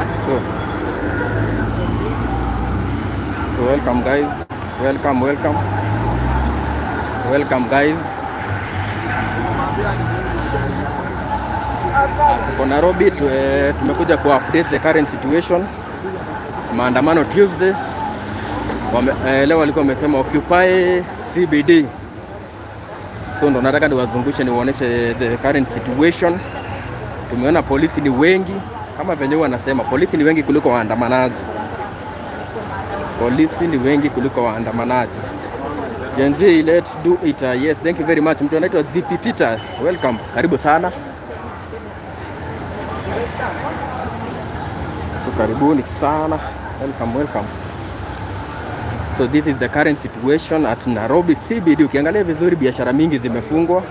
So welcome guys, welcome, welcome, welcome guys. Tuko Nairobi, tumekuja ku update the current situation. Maandamano Tuesday. Leo walikuwa wamesema occupy CBD. So ndo nataka niwazungushe niwaoneshe the current situation. Tumeona polisi ni wengi kama venye wanasema polisi ni wengi kuliko waandamanaji. Polisi ni wengi kuliko waandamanaji. Gen Z, let's do it. Yes, thank you very much. Mtu anaitwa ZP Peter, welcome. Karibu sana. So karibuni sana. Welcome, welcome. So this is the current situation at Nairobi CBD. Ukiangalia vizuri biashara mingi zimefungwa.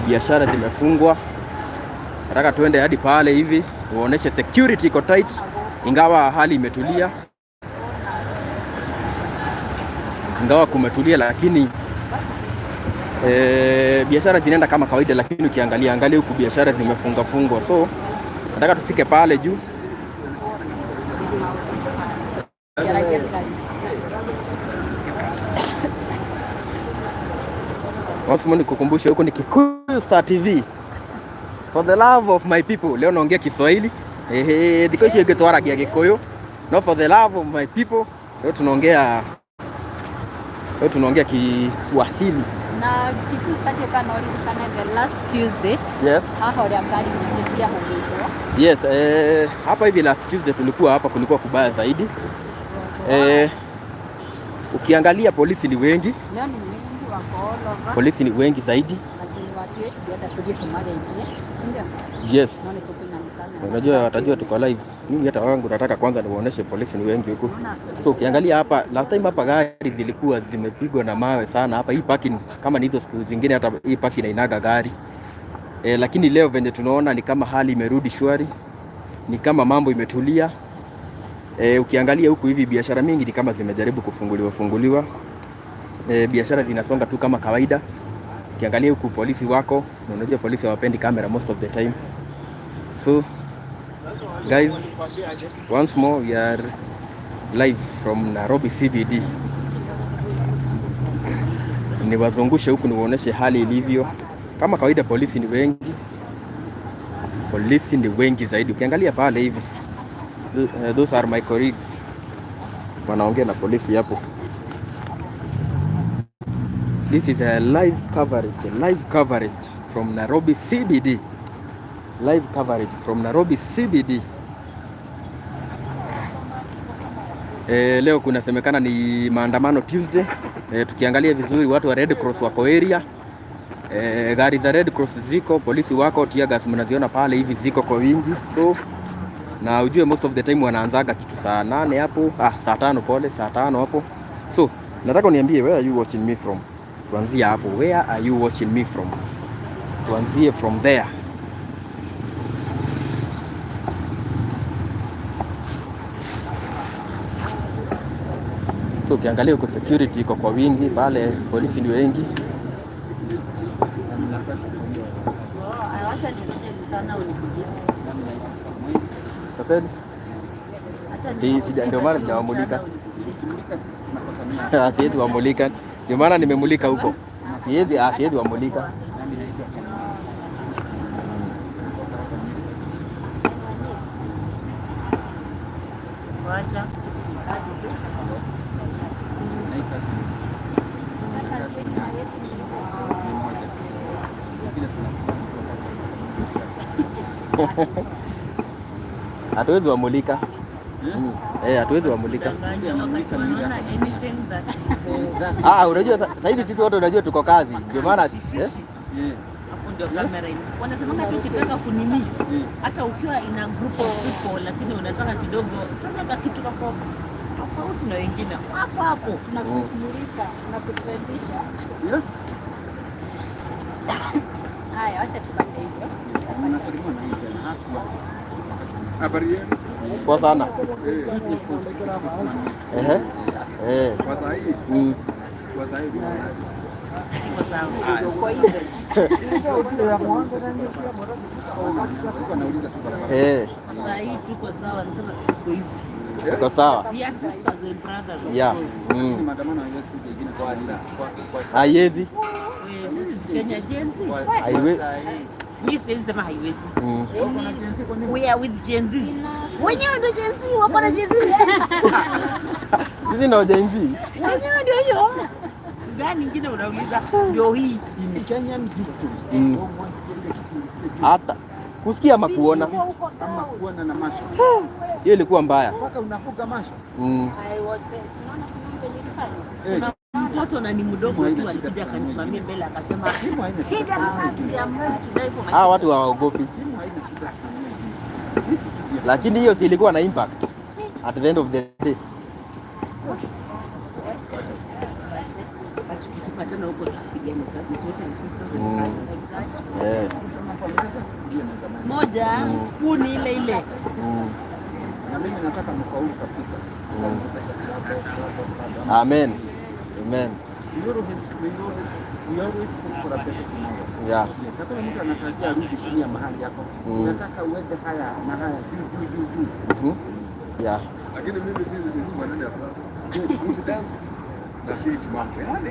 Biashara zimefungwa. Nataka tuende hadi pale hivi uoneshe security iko tight, ingawa hali imetulia, ingawa kumetulia, lakini biashara zinaenda kama kawaida, lakini ukiangalia angalia huku biashara zimefunga fungwa, so nataka tufike pale juu. Once more nikukumbushe, huku ni Kikuyu Star TV. For the love of my people. Leo naongea Kiswahili. Ehe, thikũ icio ingĩ twaragia Gĩkũyũ. No, for the love of my people. Leo tunaongea Kiswahili. Na Kikuyu Star kana ũririkane the last Tuesday, haha ũrĩa ngari nyingĩ ciahũrĩtwo. Yes, hapa hivi last Tuesday tulikuwa hapa, kulikuwa kubaya zaidi. Ukiangalia polisi ni wengi, Leo ni wengi, wako all over. Polisi ni wengi zaidi. Lakini watu wetu hata tuje tumageithie, si ndio? Yes. No nĩ tũkũinamĩkana. Unajua watajua tuko live. Mimi hata wangu nataka kwanza niwaoneshe polisi ni wengi huku. So ukiangalia hapa, last time hapa gari zilikuwa zimepigwa na mawe sana hapa. Hii parking kama ni hizo siku zingine hata hii parking hainaga gari. Lakini leo venye tunaona ni kama hali imerudi shwari, ni kama mambo imetulia. Ukiangalia huku hivi biashara mingi ni kama zimejaribu kufunguliwa funguliwa. Biashara zinasonga tu kama kawaida. Ukiangalia huku polisi wako, na unajua polisi hawapendi kamera most of the time. So guys, once more we are live from Nairobi CBD. Niwazungushe huku niwaoneshe hali ilivyo. Kama kawaida polisi ni wengi, polisi ni wengi zaidi. Ukiangalia pale hivi, those are my colleagues wanaongea na polisi hapo. This is a live coverage, a live coverage from Nairobi CBD. Live coverage from Nairobi CBD. Leo kunasemekana ni maandamano Tuesday. Tukiangalia vizuri watu wa Red Cross wako area. Gari za Red Cross ziko, polisi wako, tear gas mnaziona pale hivi ziko kwa wingi. So na ujue most of the time wanaanzaga kitu saa 8 hapo, saa 5, pole, saa 5 hapo. So nataka uniambie, where are you watching me from? Tuanzie hapo, where are you watching me from? Tuanzie from there. So ukiangalia huko security iko kwa wingi pale, polisi ni wengi. Acha nikuje sana unipigie. Sasa ndio maana sijawamulika. Siwezi wamulika, ndio maana nimemulika huko. Siwezi wamulika. Wacha sisi ni kazi tu. Sasa kazi yetu ni ile tu. Hatuwezi wamulika. Eh, hatuwezi wamulika. Wakati wanaona anything that iko Unajua sasa hivi sisi wote unajua tuko kazi. Ndio maana fishy, hapo ndio kamera ina. Wanasemanga tu ukitaka kunini, hata ukiwa in a group of people, lakini unataka kidogo fanya kitu kako tofauti na wengine, hapo hapo. Na kumulika na kutrendisha. Haya, wacha tupande hivyo. Habari yenu? Poa sana. Ehe. Eh. Kwa saa hii, Mm. kwa saa hii unaonaje? Kwa sawa. Kwa hivyo. Nauliza tu barabara. Saa hii tuko sawa, nasema tuko hivi. Tuko sawa. We are sisters and brothers, of course. Lakini maandamano haiwezi kuja ingine kwa saa. Haiwezi. This is Kenya Gen Z. Haiwezi. Mi siwezi sema haiwezi. Kuna We are with Gen Zs. Wenyewe ndio Gen Z, wako na Gen Z. Sisi ndio Gen Z. Wenyewe ndio hiyo. Gani ingine unauliza? Ndio hii. In Kenyan history. Ile kitu ulisikia juzi. Hata kusikia ama kuona. Ama kuona na macho. Hiyo ilikuwa mbaya. Mpaka unafuga macho. I was there. Si unaona simu venye ilifanya? Eh, Mtoto na ni mdogo Simu haina tu shida alikuja sana. akanisimamia mbele akasema, Simu haina shida. piga risasi, I'm ready to die for my Hawa watu hawaogopi. Simu haina shida kununua ingine. Sisi tu ndio. Lakini hiyo si ilikuwa na impact at the end of the day. But tukipatana huko tusipigane sasa, sisi wote ni sisters and brothers. Exactly. Meza ndio meza moja. Moja, spoon ile ile. Na mimi nataka mfaulu kabisa. Amen. Amen. We always hope for a better tomorrow. Yes, hakuna mtu anatarajia arudi chini ya mahali yako. Unataka uende haya na haya juu juu juu juu. Yeah. Lakini mimi si maneno ya good health na akili timamu. Yaani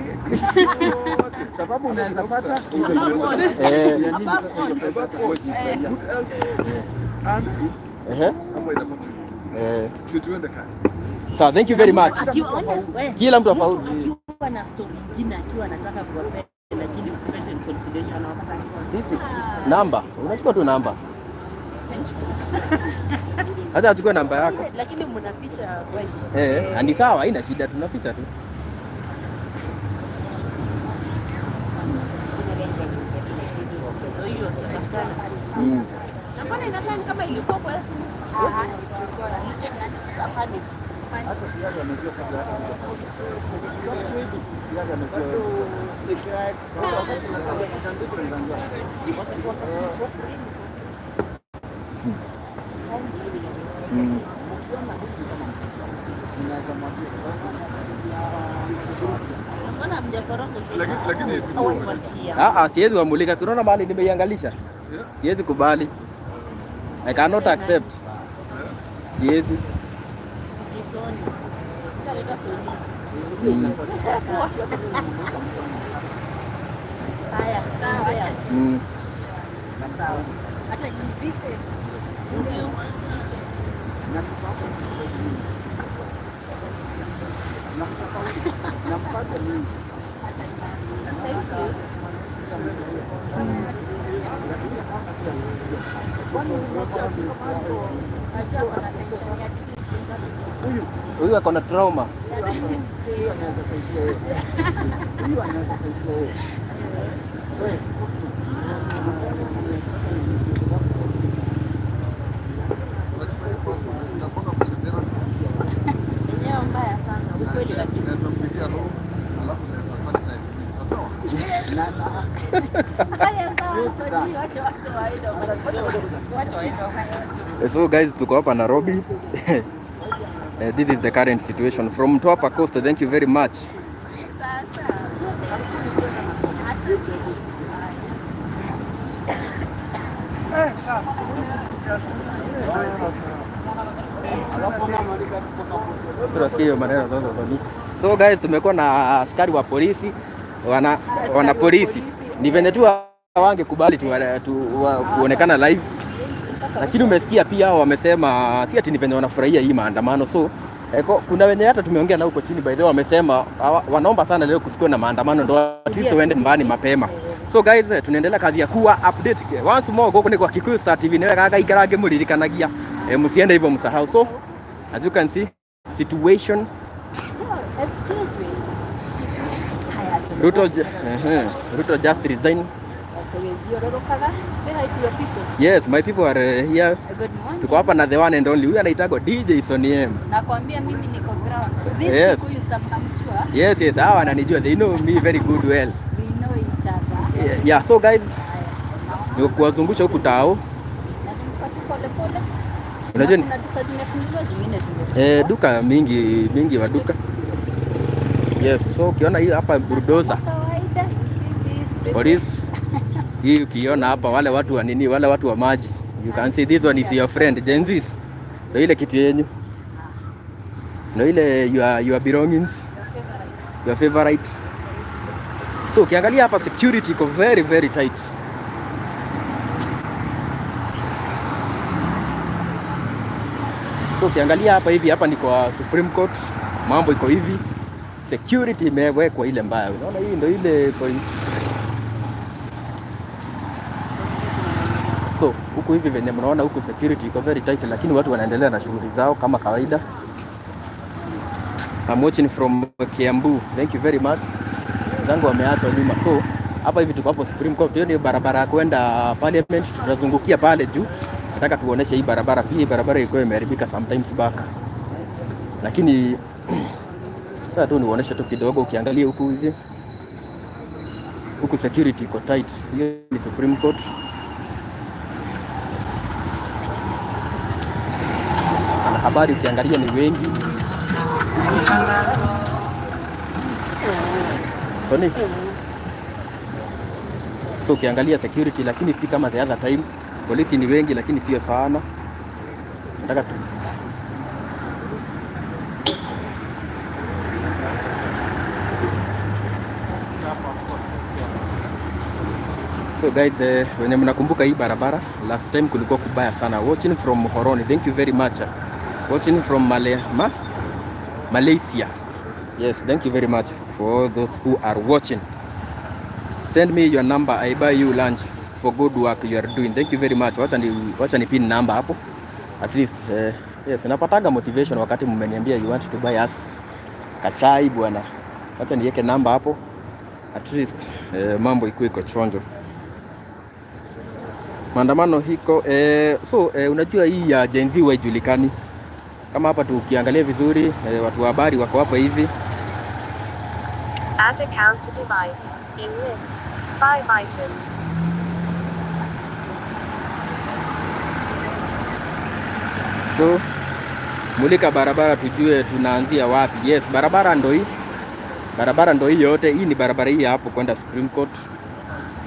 Sababu unaweza pata Eh. ya nini sasa hiyo pesa hata huwezi ifurahia. Good health and kama inafaa. Si tuende kazi. So, thank you very much. Kila mtu afaulu. Akiwa na story nyingine, akiwa anataka kuwapea, lakini private and confidential, anawapata akiwa Sisi namba, unachukua tu namba. Sasa achukue namba yako. Lakini mnaficha voice. Eh, ni sawa, haina shida, tunaficha tu. Ndio hiyo tutafutana. Na mbona inakaa ni kama ilikuwa kwa simu? Hapana. Hata siari amejua kabla hata hujatoka. Siari amejua wewe. Sasa wakati unakuja kutandika unaanza. Unaweza mwambia Mbona hamjakoroga? Lakini Au wasikia. Ah, ah, siwezi wamulika. Si unaona mahali nimeiangalisha? Siwezi kubali. I cannot accept. Siwezi. Kisoni. Chaleta soni. Haya, Sawa, acha Sawa. Hata nyinyi be safe. Ndio. Be safe. Nampata mimi. Thank you. Najua kuna tension ya Tuesday. Huyu ako na trauma. Ya Tuesday. Huyu anaweza saidia yeye. Huyu anaweza saidia yeye. Wewe. Unapanga kushindana. Enyewe mbaya sana. Ukweli lakini. Naweza mpigia roho alafu naweza sanitize mwili. Sawa sawa? Haya, sawa. Soni, wacha watu waende. Wacha waende. So guys, tuko hapa Nairobi. This is the current situation from Mtwapa Coast. Thank you very much. Sasa. Asante. Haya. Tunasikia hiyo maneno sasa Soni. So guys, tumekuwa na askari wa polisi, wana polisi. Ni venye tu wangekubali tu kuonekana live, lakini umesikia pia wamesema si ati ni venye wanafurahia hii maandamano. So kuna wenye hata tumeongea na huko chini, by the way, wamesema wanaomba sana leo kusikuwe na maandamano ndo at least waende nyumbani mapema. So guys, tunaendelea kazi ya kuwa update once more guku ni kwa Kikuyu Star TV, niwe gaga ikarange muririkanagia, msiende hivyo msahau. So as you can see, situation Excuse me. Haya. Ruto just resign. Tũgĩthiũrũrũkaga. Say hi to your people. Yes, my people are here. Good morning. Tuko hapa na the one and only. Huyu anaitagwa DJ Sonny M. Nakwambia mimi niko ground. This Kikuyu star mnamjua. Yes, hawa wananijua. They know me very good well. We know each other. Yeah, so guys, ni kuwazungusha huku tao. Nazunguka tu pole pole. Unajua Kuna duka zimefunguliwa, zingine zimefungwa. Eh, duka mingi mingi wa duka. Yes, so ukiona hiyo hapa bulldozer, Kawaida, you see this. Police. Hii ukiona hapa wale watu wa nini, wale watu wa maji. You can see this one is your friend Gen Zs. Ndio ile kitu yenyu. Ndio ile your belongings. Your favorite. So ukiangalia hapa security iko very very tight. So ukiangalia hapa hivi, hapa ni kwa Supreme Court, mambo iko hivi, security imewekwa ile mbaya. Unaona hii ndio ile point. So huku hivi venye mnaona huku security iko very tight, lakini watu wanaendelea na shughuli zao kama kawaida. I'm watching from Kiambu. Thank you very much. Zangu wameachwa nyuma. So hapa hivi tuko hapo Supreme Court. Hiyo ni barabara ya kwenda Parliament, tutazungukia pale juu. Nataka tuoneshe hii barabara pia. Hii barabara ilikuwa imeharibika sometimes back, lakini sasa tu niuoneshe tu kidogo. Ukiangalia huku hivi, huku security iko tight. Hiyo ni Supreme Court. Wanahabari ukiangalia ni wengi. Sonic. So ukiangalia security, lakini si kama the other time. Polisi ni wengi lakini sio sana. Nataka tu. So guys, wenye mnakumbuka hii barabara last time kulikuwa kubaya sana. Watching from Muhoroni. Thank you very much. Watching from Malaysia. Yes, thank you very much for all those who are watching. Send me your number, I buy you lunch for good work you are doing. Thank you very much. Wacha ni pin number hapo. At least yes, napataga motivation wakati mmeniambia you want to buy us kachai bwana. Wacha niweke namba hapo. At least mambo ikuwe iko chonjo. Maandamano hiko so unajua hii ya Gen Z haijulikani. Kama hapa tukiangalia vizuri watu wa habari wako hapa hivi. Add account to device. In list. 5 items. So mulika barabara tujue tunaanzia wapi. Yes, barabara ndo hii. Barabara ndo hii yote. Hii ni barabara hii hapo kwenda Supreme Court.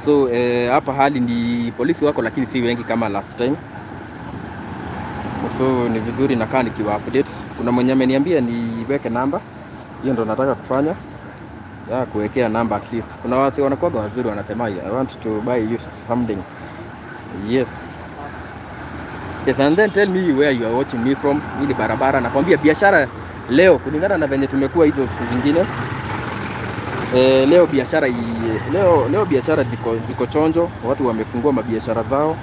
So hapa hali ni polisi wako, lakini si wengi kama last time. So ni vizuri nakaa nikiwa update. Kuna mwenye ameniambia niweke namba, hiyo ndo nataka kufanya ya kuwekea namba at least. Kuna wasi wanakuwa wazuri wanasema, "I want to buy you something." Yes. Yes, and then tell me where you are watching me from. Hii ni barabara, nakwambia biashara leo kulingana na venye tumekuwa hizo siku zingine. Leo biashara ziko chonjo, watu wamefungua mabiashara zao.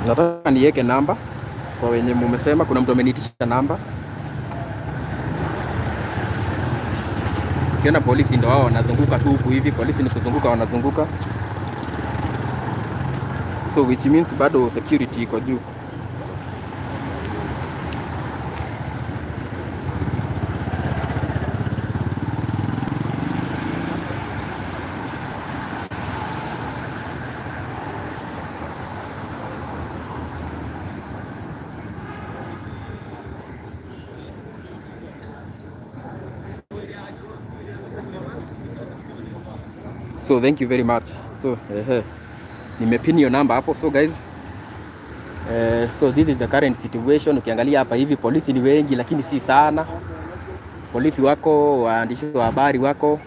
Nataka niweke namba kwa wenye mumesema, kuna mtu ameniitisha namba. Ukiona polisi ndio wao wanazunguka tu huku hivi, polisi ni kuzunguka wanazunguka. So which means bado security iko juu. So thank you very much. So nimepin your number hapo. So guys, so this is the current situation. Ukiangalia hapa hivi polisi ni wengi lakini si sana. Polisi wako, waandishi wa habari wako,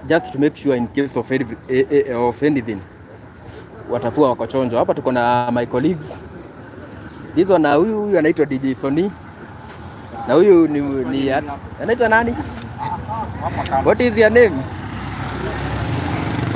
just to make sure in case of anything watakuwa wako chonjo. Hapa tuko na my colleagues. This one na huyu anaitwa DJ Sony. Na huyu ni anaitwa nani? What is your name?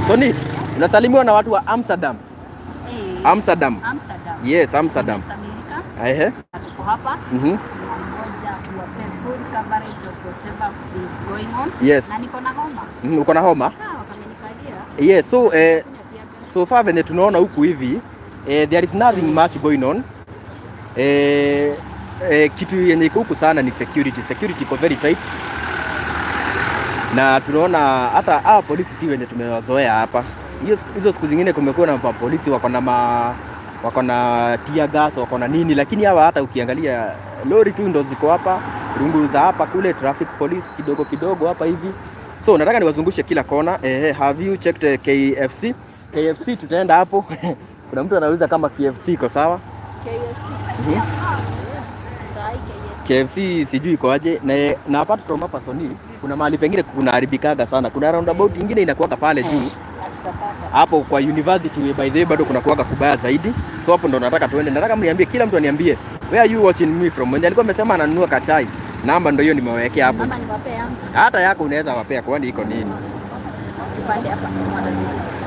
Sony, unasalimiwa na watu wa Amsterdam. Eh, Amsterdam. Amsterdam. Yes, Amsterdam. Tumekamilika. Ehe. Na tuko hapa. Tunangoja tuwape full coverage of whatever is going on. Na niko na homa. Uko na homa? Ah, wamenikalia. Yes, so Kunywa tear gas. so far venye tunaona huku hivi there is nothing much going on. Kitu yenye iko huku sana ni security. Security iko very tight. Na tunaona hata hawa polisi si wenye tumewazoea hapa. Hizo siku zingine kumekuwa na polisi wako na tear gas, wako na nini, lakini hawa hata ukiangalia lori tu ndo ziko hapa, rungu za hapa kule, traffic police kidogo kidogo hapa hivi. So nataka niwazungushe kila kona. Have you checked KFC? KFC tutaenda hapo. Kuna mtu anauliza kama KFC iko sawa. KFC. Sahi KFC. KFC sijui iko aje na apart from hapa Sony, kuna mahali pengine kunaharibikaga sana. Kuna roundabout ingine inakuwaga pale juu Hatutapata. Hapo kwa university, by the way, bado kuna kuwaga kubaya zaidi. So hapo ndo nataka tuende. Nataka mniambie, kila mtu aniambie, where are you watching me from? Mwenye alikuwa amesema ananunua kachai, namba ndo hiyo nimewekea hapo. Mama, niwape yangu. Hata yako unaweza wapea, kwani iko nini? Tupande hapa.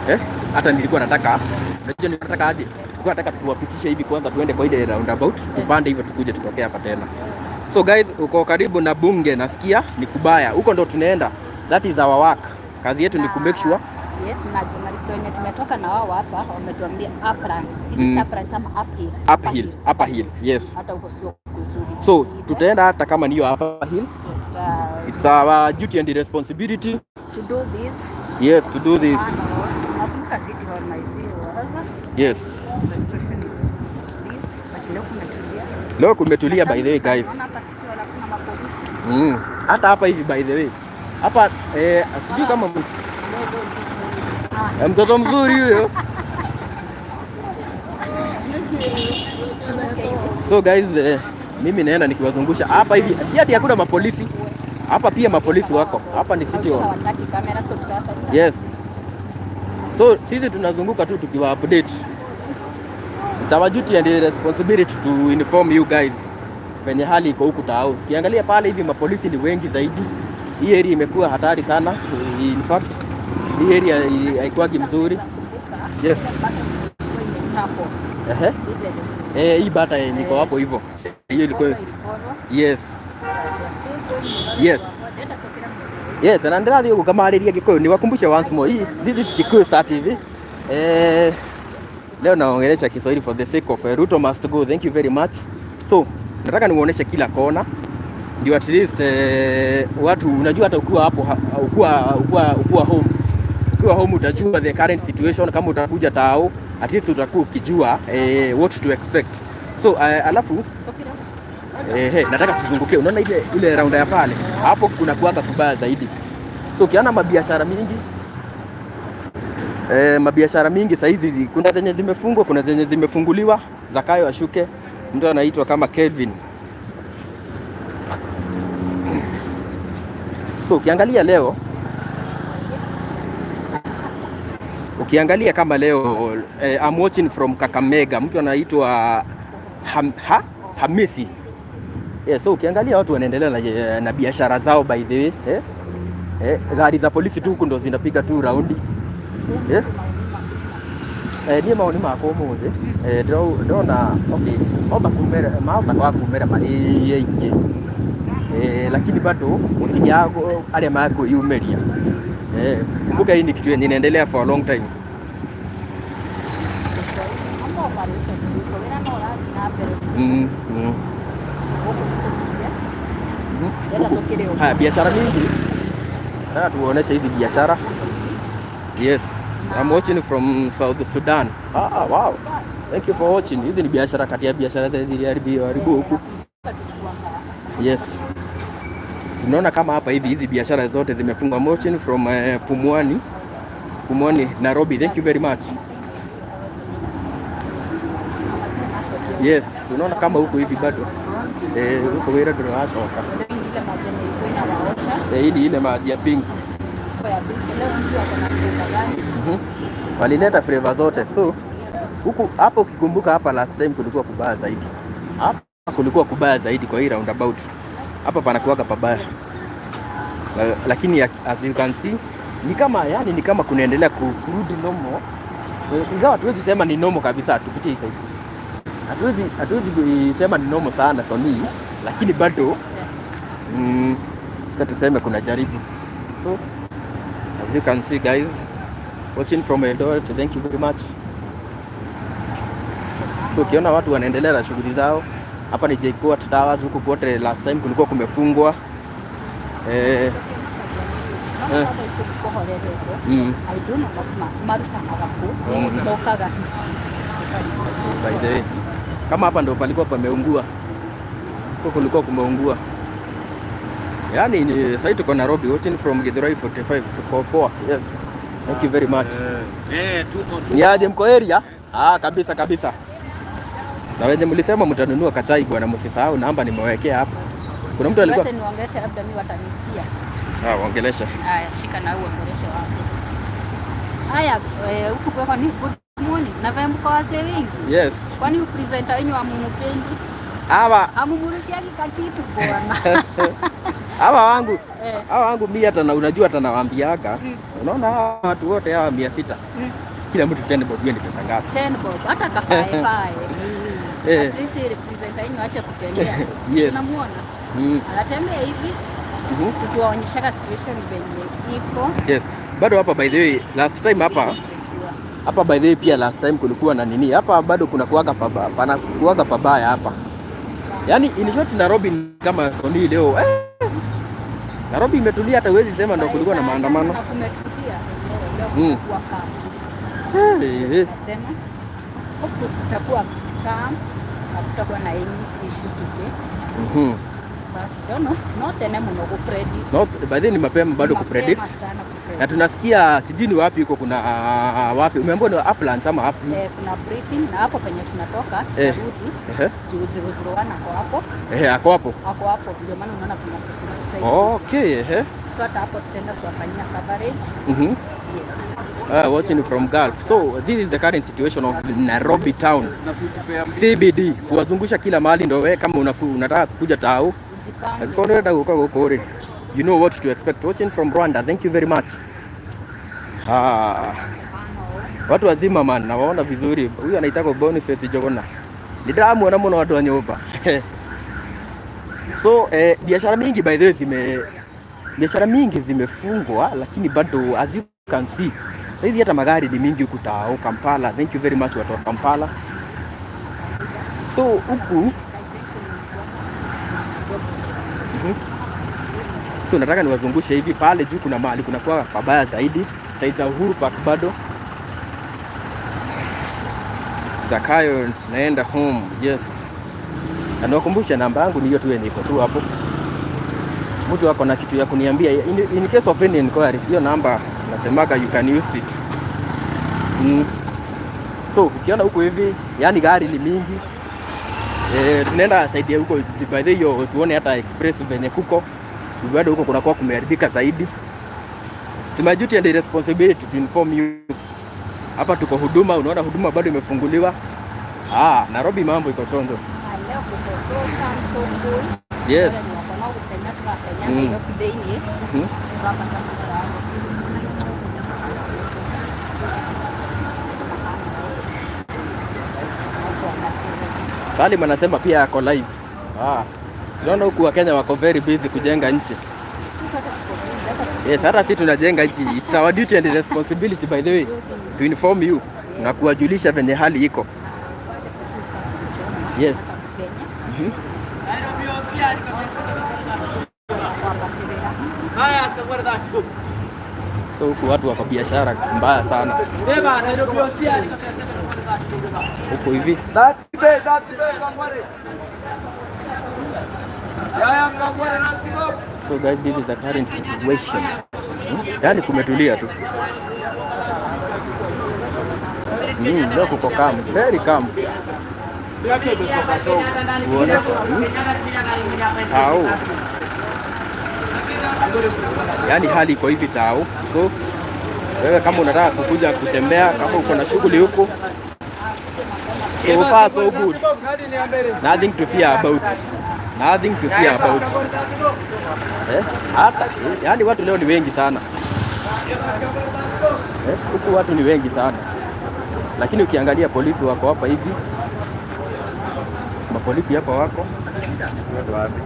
Eh? Hata nilikuwa nataka, unajua nataka aje? Nilikuwa nataka tuwapitishe hivi kwanza, tuende kwa ile roundabout, tupande hivyo, tukuje tutokee hapa tena. So guys, uko karibu na bunge, nasikia ni kubaya. Huko ndo tunaenda. That is our work. Kazi yetu ni ku make sure. Yes, na journalist wenye tumetoka na wao hapa wametuambia Uplands. Is it Uplands ama uphill? Uphill, upper hill. Yes. Hata huko sio kuzuri. So tutaenda hata kama niyo upper hill. It's our duty and responsibility. To do this. Yes, to do this. Nakumbuka City Hall, my view. Whatever. The situation is this, but leo kumetulia. Leo kumetulia, by the way, guys. Naona hapa City Hall hakuna mapolisi. Hata hapa hivi, by the way. Hapa sijui kama mtoto mzuri huyo. So guys, mimi naenda nikiwazungusha hapa hivi. Si ati hakuna mapolisi. Hapa pia mapolisi wako. Hapa ni City Hall. Hawataki kamera, so tutawasaidia. Yes. So sisi tunazunguka tu tukiwa update. It's our duty and responsibility to inform you guys venye hali iko huku tao. Ukiangalia pale hivi, mapolisi ni wengi zaidi. Hii area imekuwa hatari sana. In fact, hii area haikuwagi mzuri. Yes. Imechapwa. Ehe. Eh, hii bata yenye iko hapo hivyo. Hiyo ilikuwa, yes. Yes, na ndĩrathiĩ gũkamarĩria Gĩkũyũ, niwakumbushe once more. Hii, this is Kikuyu Star TV. Leo naongelesha Kiswahili for the sake of Ruto must go. Thank you very much. So, nataka niuoneshe kila kona ndio at least watu, unajua hata ukiwa hapo ukiwa home, ukiwa home utajua the current situation. Kama utakuja tao, at least utakuwa ukijua what to expect. So alafu hey, nataka tuzunguke. Unaona ile rounda ya pale hapo, kuna kuwaga kubaya zaidi. So ukiona mabiashara mingi saizi, kuna zenye zimefungwa, kuna zenye zimefunguliwa. Zakayo ashuke, mtu anaitwa kama Kelvin. So ukiangalia leo, ukiangalia kama leo I'm watching from Kakamega, mtu anaitwa Hamisi. Yeah, so ukiangalia watu wanaendelea na biashara zao, by the way. Gari za polisi tu huku ndo zinapiga tu raundi. Niĩ mawoni makwa ũmũthĩ ndĩrona okay, mahota kumĩra, mahota kwaga kumĩra marĩ aingĩ, lakini bado gũtigĩa arĩa makwĩyumĩria. Kumbuka hii ni kitu yenye inaendelea for a long time. Ama operation ziko, wĩra no ũrathiĩ na mbere. Gũkũ tũkĩria. Ndĩrenda tũkĩrĩ ũguo. Haya, biashara mingi, nataka tuoneshe hizi biashara. Yes, I'm watching from South Sudan. Ah, wow. Thank you for watching. Hizi ni biashara kati ya biashara zile ziliharibiwa haribu huku. Yes. Tunaona kama hapa hivi hizi biashara zote zimefungwa. I'm watching from Pumwani. Pumwani, Nairobi. Thank you very much. Yes, unaona kama huku hivi bado huko wira ndũracoka. Ile maji yenye ilikuwa inawaosha. Hii ni ile maji ya pink. Kwa ya pink. Leo sijui wako na flavor gani. Walileta flavor zote. So huku hapo, ukikumbuka hapa last time kulikuwa kubaya zaidi. Hapa kulikuwa kubaya zaidi kwa hii roundabout. Hapa panakuwaga pabaya. Lakini as you can see, ni kama, yani, ni kama kunaendelea kurudi normal. Ingawa hatuwezi sema ni normal kabisa, tupitie hii side. Hatuwezi kusema ni normal sana Sony, lakini bado acha tuseme kuna jaribu. So as you can see, guys, watching from Eldoret, thank you very much. So ukiona watu wanaendelea na shughuli zao, hapa ni JKUAT Towers, huku kote last time kulikuwa kumefungwa. No thaa ici kũhorerete. I don't know marutanaga kũ mokaga. By the way, kama hapa ndo palikuwa pameungua, huko kulikuwa kumeungua. Yaani ni sasa tuko Nairobi, watching from Githurai 45, tuko poa. Yes. Thank you very much. Eh, tuko Ni aje, mko area? Ah, kabisa kabisa. Na wenye mlisema mtanunua kachai bwana, msisahau namba nimewekea hapa. Kuna mtu alikuwa Wacha niwaongeleshe, labda mimi watanisikia. Ah, waongelesha. Haya, shika na uongeleshe wako. Haya, huku kwako ni good morning. Na vile mko wase wengi. Yes. Kwani presenter wenyu hamumupendi? Hawa Hamumurushiagi kakitu bwana. hawa wangu Eh. hawa wangu mimi hata na unajua hata nawaambiaga. Unaona hawa watu wote hawa 600. Kila mtu 10 bob, hiyo ni pesa ngapi? 10 bob hata kafae fae. Eh. At least presenter wenyu ache kutembea. Tunamuona. Anatembea hivi tukiwaonyeshaga situation venye iko. Yes. Bado hapa, by the way, last time hapa hapa, by the way, pia last time kulikuwa na nini hapa, bado kuna kuwaga pabaya, pana kuwaga pabaya hapa. Yaani in short Nairobi ni kama Sony leo. Nairobi imetulia, hata huwezi sema ndo kulikuwa na maandamano. Na kumetulia leo, kutakuwa calm. Nasema huku kutakuwa calm, hakutakuwa na any issue today. But don't know, no tene muno kupredict. No, by the way ni mapema bado Mapema kupredict. sana kupredict. Na tunasikia sijui ni wapi huko kuna wapi. Umeambiwa ni Uplands ama wapi? Eh, kuna briefing na hapo penye tunatoka tutarudi juu 001 ako hapo. Eh, ako hapo. Ako hapo, ndio maana unaona kuna security. Okay, ehe. So hata hapo tutaenda kuwafanyia coverage. Yes. Watching from Gulf. So this is the current situation of Nairobi town. CBD, kuwazungusha kila mahali ndo wewe kama unataka kukuja tao. Ujipange. Ukiona huko huko, you know what to expect. Watching from Rwanda. Thank you very much. Ah. Watu wazima man, nawaona vizuri. Huyu anaitaka Boniface Jogona. Nidiramuona muno watu wa nyumba. So biashara mingi, by the way, biashara mingi zimefungwa, lakini bado as you can see saizi hata magari ni mingi huku tao Kampala. Thank you very much watu wa Kampala. So huku. So nataka niwazungushe hivi pale juu, kuna mahali kuna kwa pabaya zaidi side za Uhuru Park bado. Zakayo naenda home. Yes. Na niwakumbushe namba yangu ni hiyo tu yenye iko tu hapo. Mtu ako na kitu ya kuniambia in case of any inquiries, hiyo namba nasemaga you can use it. So ukiona huku hivi, yani gari ni mingi. Tunaenda side ya huko, by the way, hiyo tuone hata express venye kuko. Bado huko kunakuwa kumeharibika zaidi. It's my duty and responsibility to inform you. Hapa tuko huduma, unaona huduma bado imefunguliwa. Ah, Nairobi mambo iko chonjo. Leo kuko so calm, so cool. Wale ni wako nao kutembea tunapenya Nairobi thĩinĩ. Turapata mtu. Salim anasema pia ako live. Ah. Unaona huku Wakenya wako very busy kujenga nchi. Sisi hata tuko busy, hata sisi Yes, hata sisi tunajenga nchi. It's our duty and responsibility, by the way, to inform you na kuwajulisha venye hali iko. Yes. Kenya. So huku watu wako biashara mbaya sana. Huku hivi. That be, Yaya mkangware that. So guys, this is the current situation. Yaani kumetulia tu. Leo kuko calm, very calm. Yake imesonga songa. Uonesha. Tao. Yaani hali iko hivi tao. So wewe kama unataka kukuja kutembea, kama uko na shughuli huku, so far so good. Nothing to fear about. Nothing to fear about. Eh? Hata yaani watu leo ni wengi sana. Eh, huku watu ni wengi sana. Lakini ukiangalia polisi wako hapa hivi. Mapolisi hapa wako. Watu wapi?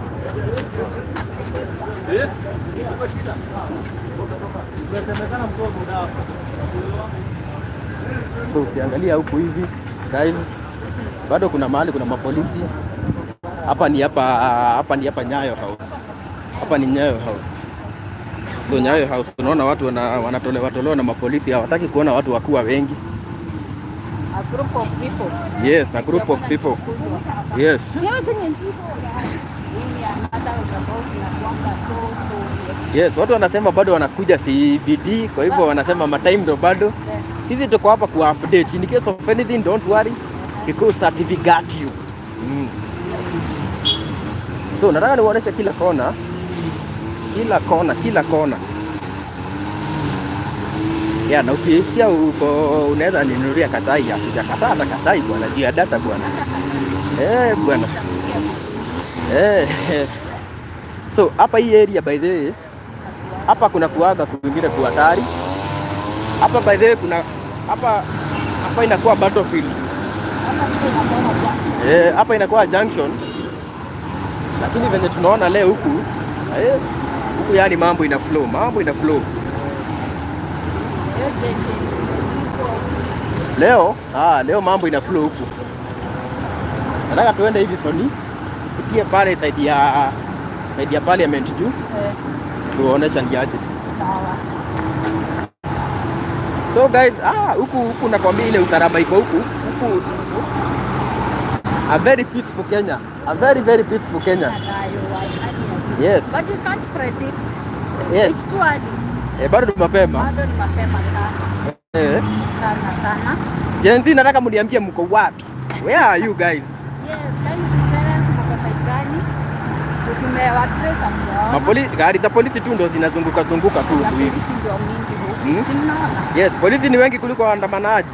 So ukiangalia huku hivi guys, bado kuna mahali kuna mapolisi hapa. Ni hapa hapa ni hapa Nyayo House. Hapa ni Nyayo House. So Nyayo House unaona watu wanatolewa tolewa na mapolisi, hawataki kuona watu wakuwa wengi. A group of people. Yes, a group of people. Yes. Hata tofauti na kwamba so yes. Yes, watu wanasema bado wanakuja CBD, kwa hivyo wanasema matime ndo bado. Sisi tuko hapa ku update. In case of anything, don't worry because Star TV got you. So nataka niwaoneshe kila kona, kila kona, kila kona. Yeah, na ukisikia uko unaweza ninunulia kachai, hatujakataa hata kachai bwana, juu ya data bwana. Eh, bwana. Eh. So hapa hii area, by the way, hapa kuna kuaga kwingine kuhatari. Hapa, by the way, kuna hapa hapa inakuwa battlefield. Hapa ndio inakuwa Eh, hapa inakuwa junction. Lakini venye tunaona leo huku huku yani mambo ina flow, mambo ina flow. Leo, leo mambo ina flow huku. Nataka tuende hivi Sony. Tupitie pale side ya parliament juu tuonesha ndiaje. Sawa. So guys, huku huku nakwambia ile usalama iko huku. Huku a very peaceful Kenya. A very very peaceful Kenya. Yes. But we can't predict. It's too early. Eh, bado ni mapema. Bado ni mapema sana. Sana sana. Gen Z, nataka mniambie mko wapi? Where are you guys? Yes, kindly tell us mko side gani? Tumewatrace hamjaona. Gari za polisi tu ndo zinazunguka zunguka tu Ya huku hivi. polisi ndio mingi huku. Mm. Si mnaona? Yes, polisi ni wengi kuliko waandamanaji.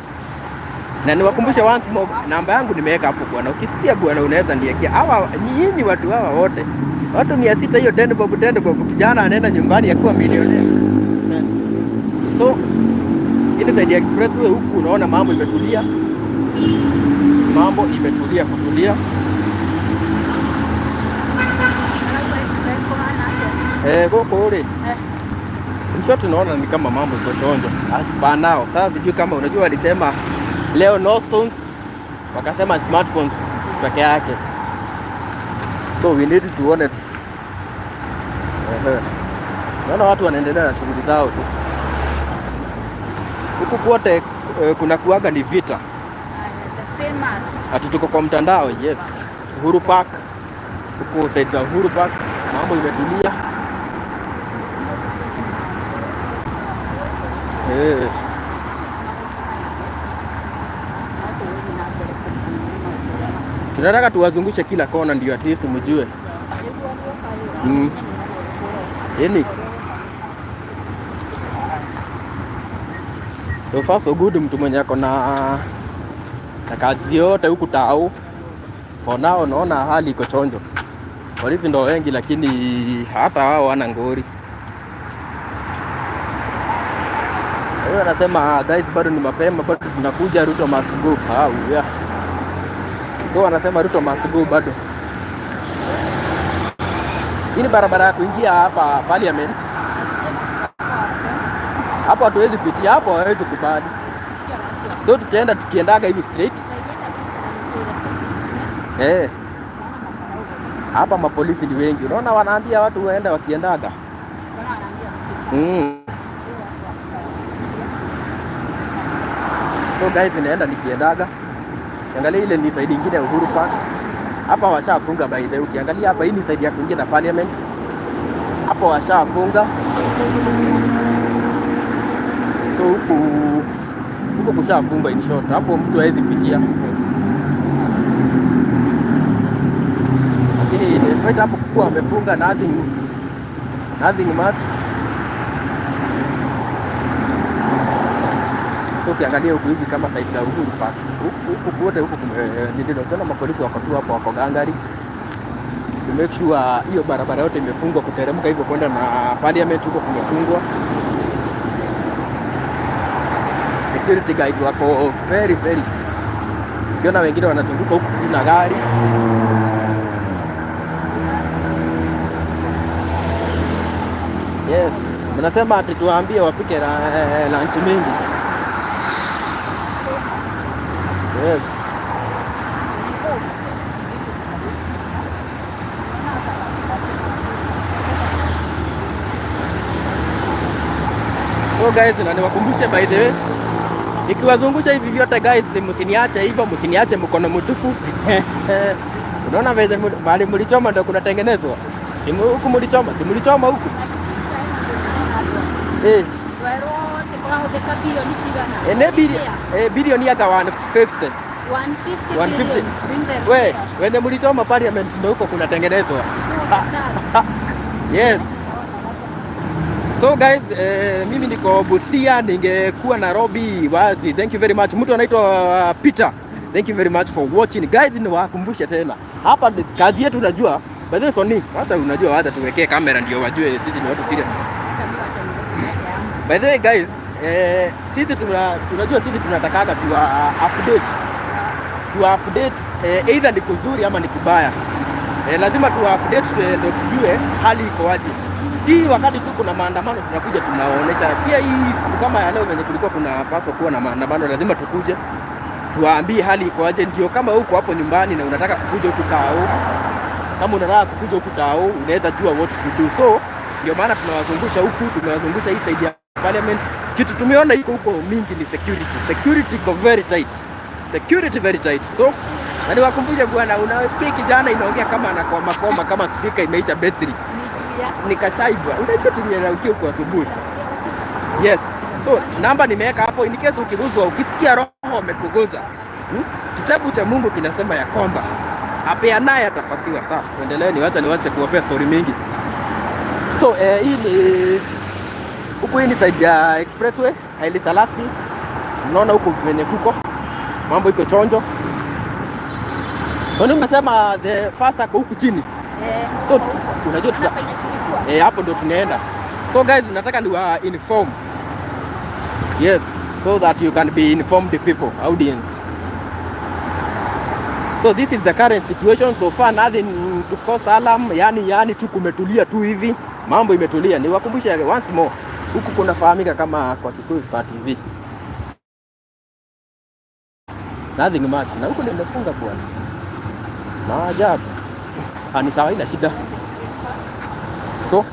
Na niwakumbushe once more, namba yangu nimeweka hapo bwana. Ukisikia bwana unaweza niwekea. Hawa nyinyi watu hawa wote. Watu 600 hiyo 10 bob 10 bob, kijana anaenda nyumbani akiwa millionaire. So hii ni side ya expressway huku unaona mambo imetulia. Mambo imetulia kutulia. Alafu express kwa maana yake. Eh, goko ule. Msho tunaona ni kama mambo iko chonjo. As per now. Sasa sijui kama unajua walisema leo no stones, wakasema smartphones peke yake. So we need tuone. Ehe. Naona watu wanaendelea na shughuli zao tu. Huku kwote kuna kuaga ni vita. The famous. Ati tuko kwa mtandao, yes. Uhuru Park. Huku side za Uhuru Park mambo imetulia. Eh. Tunataka tuwazungushe kila kona ndio at least mjue. Yani so far so good, mtu mwenye ako na kazi yote huku tao, for now naona hali iko chonjo. Polisi ndo wengi, lakini hata wao wana ngori. Kwa hiyo anasema guys, bado ni mapema, bado tunakuja, Ruto must go. Ah, yeah. So wanasema Ruto must go bado. Hii ni barabara ya kuingia hapa parliament. Hapo hatuwezi pitia, hapo hawezi kubali. So tutaenda tukiendaga hivi straight. Eh. Hapa mapolisi ni wengi. Unaona wanaambia watu waende wakiendaga. So guys, inaenda nikiendaga. Angalia ile ni side nyingine ya Uhuru Park. Hapa washafunga by the way. Ukiangalia hapa hii ni side ya kuingia na parliament. Hapo washafunga. So huku huko kushafunga in short. Hapo mtu hawezi pitia. Lakini despite hapo kuwa wamefunga, nothing much. So ukiangalia huku hivi kama side za Uhuru Park, huku huku kote huku ndio ukiona mapolisi wako tu hapo, wako gangari to make sure hiyo barabara yote imefungwa kuteremka hivyo kwenda na parliament huko kumefungwa. Security guys wako very very. Ukiona wengine wanazunguka huku na gari. Yes, mnasema ati tuwaambie wapike lunch mingi. Yes. So guys, na niwakumbushe by the way, nikiwazungusha hivi vyote guys, msiniache hivyo, msiniache mkono mtupu. Unaona vile mahali mlichoma ndio kunatengenezwa. Simu huku mulichoma, si mulichoma huku. Eh, Werwo kũrahũthĩka bilioni cigana? ene bilioni yaka 150. 150 150. billions. Bring them We, here. wenye mulichoma parliament ndio huko kunatengenezwa. So that's Yes. So guys, mimi niko Busia, ningekuwa Nairobi wazi. Thank you very much. Mtu anaitwa Peter. Thank you very much for watching. Guys, niwakumbushe tena. Hapa kazi yetu unajua, by the way Sony, wacha unajua, wacha tuwekee kamera ndio wajue sisi ni watu serious. Hata mimi wacha niweke yangu. By the way guys, sisi tunajua sisi tunatakaga tu update. Tu update either ni kuzuri ama ni kubaya. Lazima tu update ndio tujue hali iko aje. Si wakati tu kuna maandamano tunakuja tunaonesha. Pia hii siku kama ya leo venye kulikuwa kuna paswa kuwa na maandamano, lazima tukuje tuwaambie hali iko aje, ndio kama huko hapo nyumbani na unataka kukuja huku Tao, kama unataka kukuja huku Tao unaweza jua what to do. So ndio maana tunawazungusha huku, tumewazungusha hii side ya parliament. Kitu tumeona iko huko mingi ni security. Security iko very tight, security very tight. So na niwakumbushe bwana, unasikia kijana inaongea kama anakwama koma kama speaker imeisha battery Ni juu ya nikachai bwana, unajua tuliraukia huko asubuhi. Yes, so namba nimeweka hapo in case ukiguzwa, ukisikia roho amekuguza, Kitabu cha Mungu kinasema ya kwamba apeanaye atapatiwa. Sawa, tuendelee, niwache niwache kuwapea story mingi. So hii ni huku, hii ni side ya expressway Haile Selassie. Mnaona huku venye kuko mambo iko chonjo. So nimesema the first ako huku chini, eh, so huko. unajua Hapa penye tulikuwa. Eh, hapo ndo tunaenda. So guys, nataka niwa inform. Yes, so that you can be informed people, audience. So this is the current situation so far, nothing to cause alarm, yani tu kumetulia tu hivi, mambo imetulia. Niwakumbushe once more, huku kunafahamika kama kwa Kikuyu Star TV. Nothing much. Na huku nimefunga bwana. Maajabu. Ah, ni sawa, ina shida. So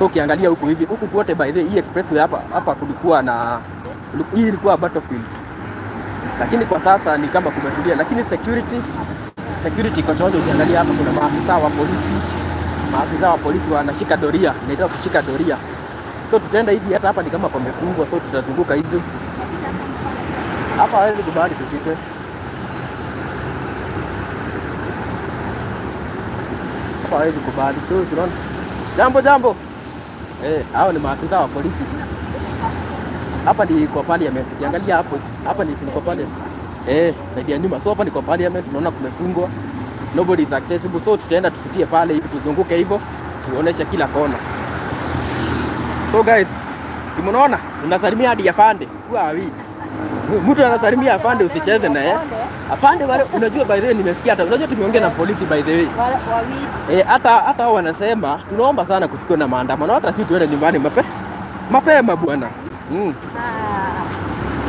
ukiangalia huku hivi, huku kote by the way, hii expressway hapa hapa kulikuwa na hii ilikuwa battlefield, lakini kwa sasa ni kama kumetulia, lakini security iko chonjo. Ukiangalia hapa kuna maafisa wa polisi, maafisa wa polisi wanashika doria, inaitwa kushika doria. So tutaenda hivi, hata hapa ni kama pamefungwa, so tutazunguka hivi hapa, hawezi kubali tupite. Hapa hawezi kubali, so tunaona jambo jambo. Hao ni maafisa wa polisi. Hapa ni kwa parliament. Ukiangalia hapo, hapa ni kwa parliament. Side ya nyuma. So hapa ni kwa parliament, tunaona kumefungwa. Nobody is accessible. So tutaenda tupitie pale hivi tuzunguke hivyo, tuoneshe kila kona. So guys, si mnaona tunasalimia hadi afande. Kwa awi. Mtu anasalimia afande usicheze na yeye. Afande wale unajua by the way nimesikia hata unajua tumeongea na polisi by the way. Wawili. Hata hao wanasema tunaomba sana kusikiwa na maandamano, hata sisi tuende nyumbani mapema bwana. Ah.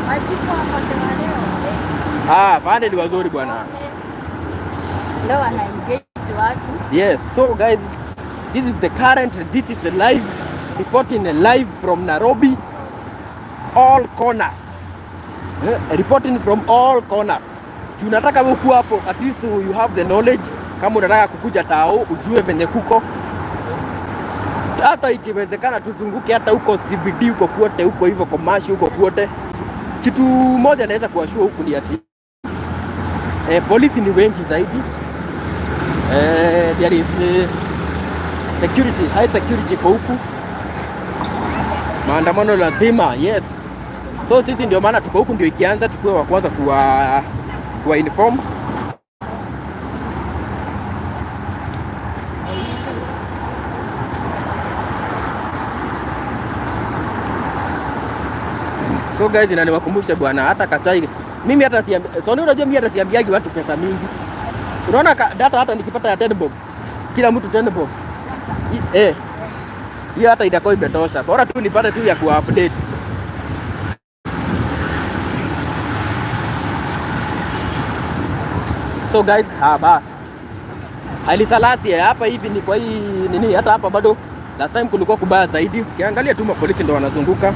My people wako leo. Ah, afande ni wazuri bwana. Leo wana engage watu. Yes, so guys, this is the current, this is the live reporting live from Nairobi, all corners. Reporting from all corners. Juu nataka wewe kuwa hapo, at least you have the knowledge. Kama unataka kukuja tao, ujue venye kuko. Hata ikiwezekana tuzunguke hata huko CBD huko kwote huko hivyo Komashi huko kwote. Kitu moja naweza kuwashua huku ni ati polisi ni wengi zaidi. There is security, high security kwa huku. Maandamano lazima, yes. So sisi ndio maana tuko huku, ndio ikianza tukuwe wa kwanza kuwa inform. So guys, inaniwakumbusha bwana, hata kachai mimi hata siambi, so unajua mimi hata siambiagi watu pesa mingi. Unaona data hata nikipata ya 10 bob, kila mtu 10 bob. Hiyo hata itakuwa imetosha. Bora tu nipate tu ya kuwa update. So guys, ha bas. Haile Selassie hapa hivi ni kwa hii nini, hata hapa bado last time kulikuwa kubaya zaidi. Ukiangalia tu mapolisi ndo wanazunguka.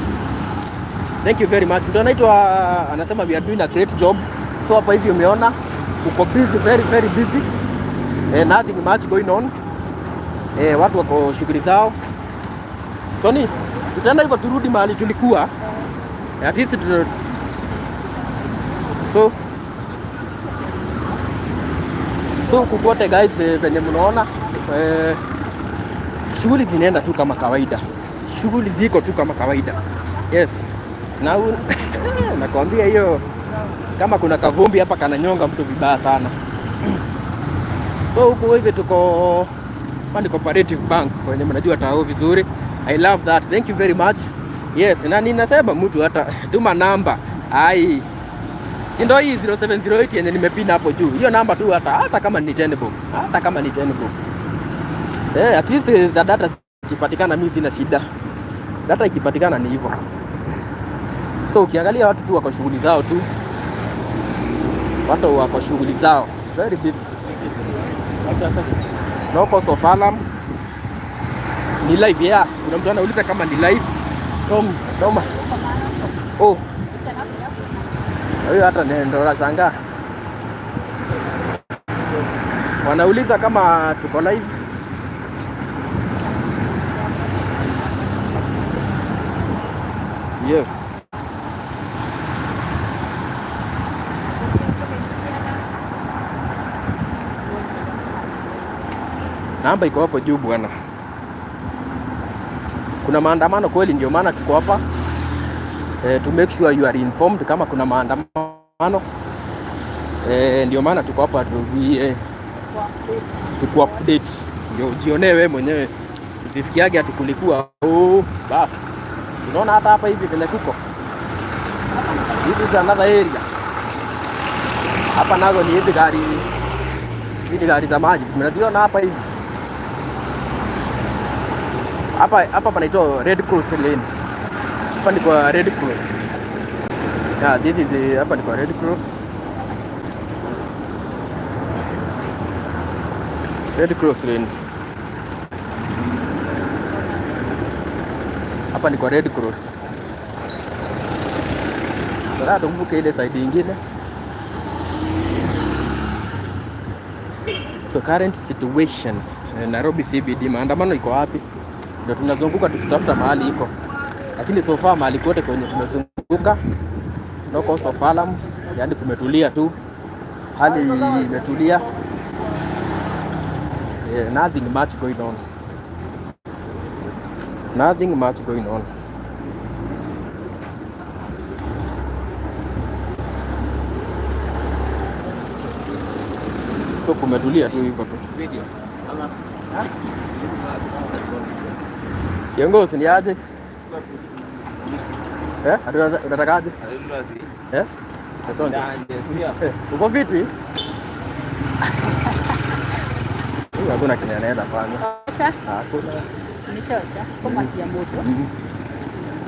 Thank you very much. Mtu anaitwa anasema we are doing a great job. So hapa hivi umeona uko busy, very very busy. Nothing much going on. Watu wako shughuli zao. Soni, tutaenda hivyo turudi mahali tulikuwa. At least so huku kote guys, venye mnaona shughuli zinaenda tu kama kawaida, shughuli ziko tu kama kawaida. Yes, na nakwambia hiyo, kama kuna kavumbi hapa kananyonga mtu vibaya sana. So huku hivi tuko hapa ni Cooperative Bank, wenye mnajua tao vizuri. I love that. Thank you very much. Yes, na ninasema mtu hata tuma namba. Ai. Si ndio hii 0708 yenye nimepina hapo juu. Hiyo namba tu hata kama ni 10 bob. Hata kama ni 10 bob. At least za data ikipatikana mimi sina shida. Data ikipatikana ni hivyo. So ukiangalia watu tu wako shughuli zao tu. Watu wako shughuli zao. Very busy. No cause of alarm. Ni live, yeah. Kuna mtu anauliza kama ni live. Tom, Toma. Oh. Huyo hata ndo nashangaa. Wanauliza kama tuko live. Yes. Namba iko hapo juu bwana. Kuna maandamano kweli, ndio maana tuko hapa. To make sure you are informed kama kuna maandamano. Ndio maana tuko hapa tuku update. Ndio ujionee wewe mwenyewe. Usisikiage ati kulikuwa oh, bas. Unaona hata hapa hivi vile kuko. This is another area. Hapa nazo ni hizi gari. Hizi gari za maji. Mnaziona hapa hivi. Hapa panaitwa Red Cross Lane. Hapa ni kwa Red Cross. Yeah, this is the, hapa ni kwa Red Cross. Red Cross Lane. Hapa ni kwa Red Cross. Sasa tukumbuke ile side nyingine. So current situation, Nairobi CBD, maandamano iko wapi? Ndio tunazunguka tukitafuta mahali iko. Lakini so far mahali kote kwenye tumezunguka no cause of alarm, yani kumetulia tu. Hali imetulia. Yeah, nothing much going on. Nothing much going on. So kumetulia tu hivyo tu. Video. Ama Kiongozi ni aje? Unatakaje? Asante. Uko fiti? Huyu hakuna kenye anaenda fanya. Chocha. Hakuna. Ni chocha kama kia moto.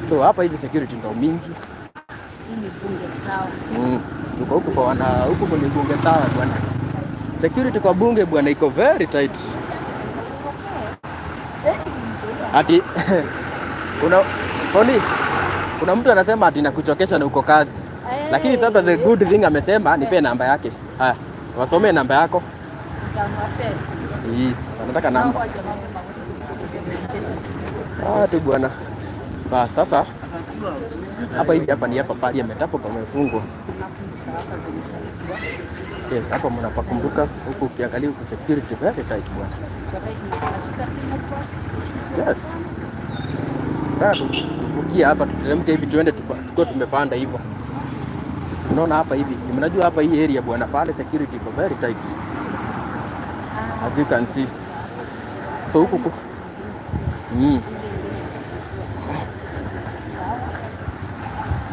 So hapa hizi security ndo mingi. Hii ni bunge sawa. Tuko huku kwa wana huku kwenye bunge sawa bwana. Security kwa bunge bwana iko very tight. Ati kuna Sony, kuna mtu anasema ati nakuchokesha na uko kazi. Lakini sasa the good thing amesema nipe namba yake. Haya, wasomee namba yako. Hii, anataka namba. Ah, tu bwana. Ba sasa hapa hivi hapa ni hapa parliament hapo pamefungwa. Yes, hapa mnapakumbuka huku ukiangalia huku security very tight bwana. Yes. Tuvukie hapa tuteremke hivi tuende tukue tumepanda hivyo. Sisi mnaona hapa hivi. Si mnajua hapa hii area bwana pale security iko very tight. As you can see. So huku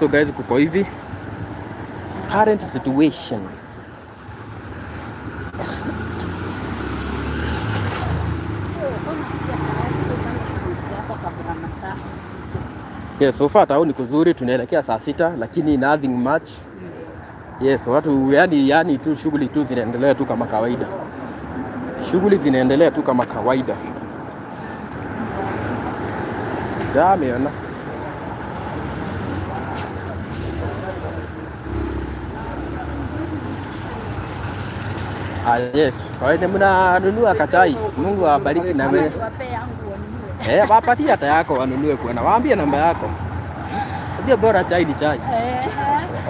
So guys kuko hivi. Current situation. Yes, so far town ni kuzuri, tunaelekea saa 6 lakini nothing much. Yes, watu yani tu shughuli tu zinaendelea tu kama kawaida. Shughuli zinaendelea tu kama kawaida. Dame. Ah, yes. Kwa wenye mnanunua kachai, Mungu awabariki na wewe. Wape yangu wanunue. Eh, wapatie hata yako wanunue bwana. Waambie namba yako. Ndio bora chai ni chai. Eh,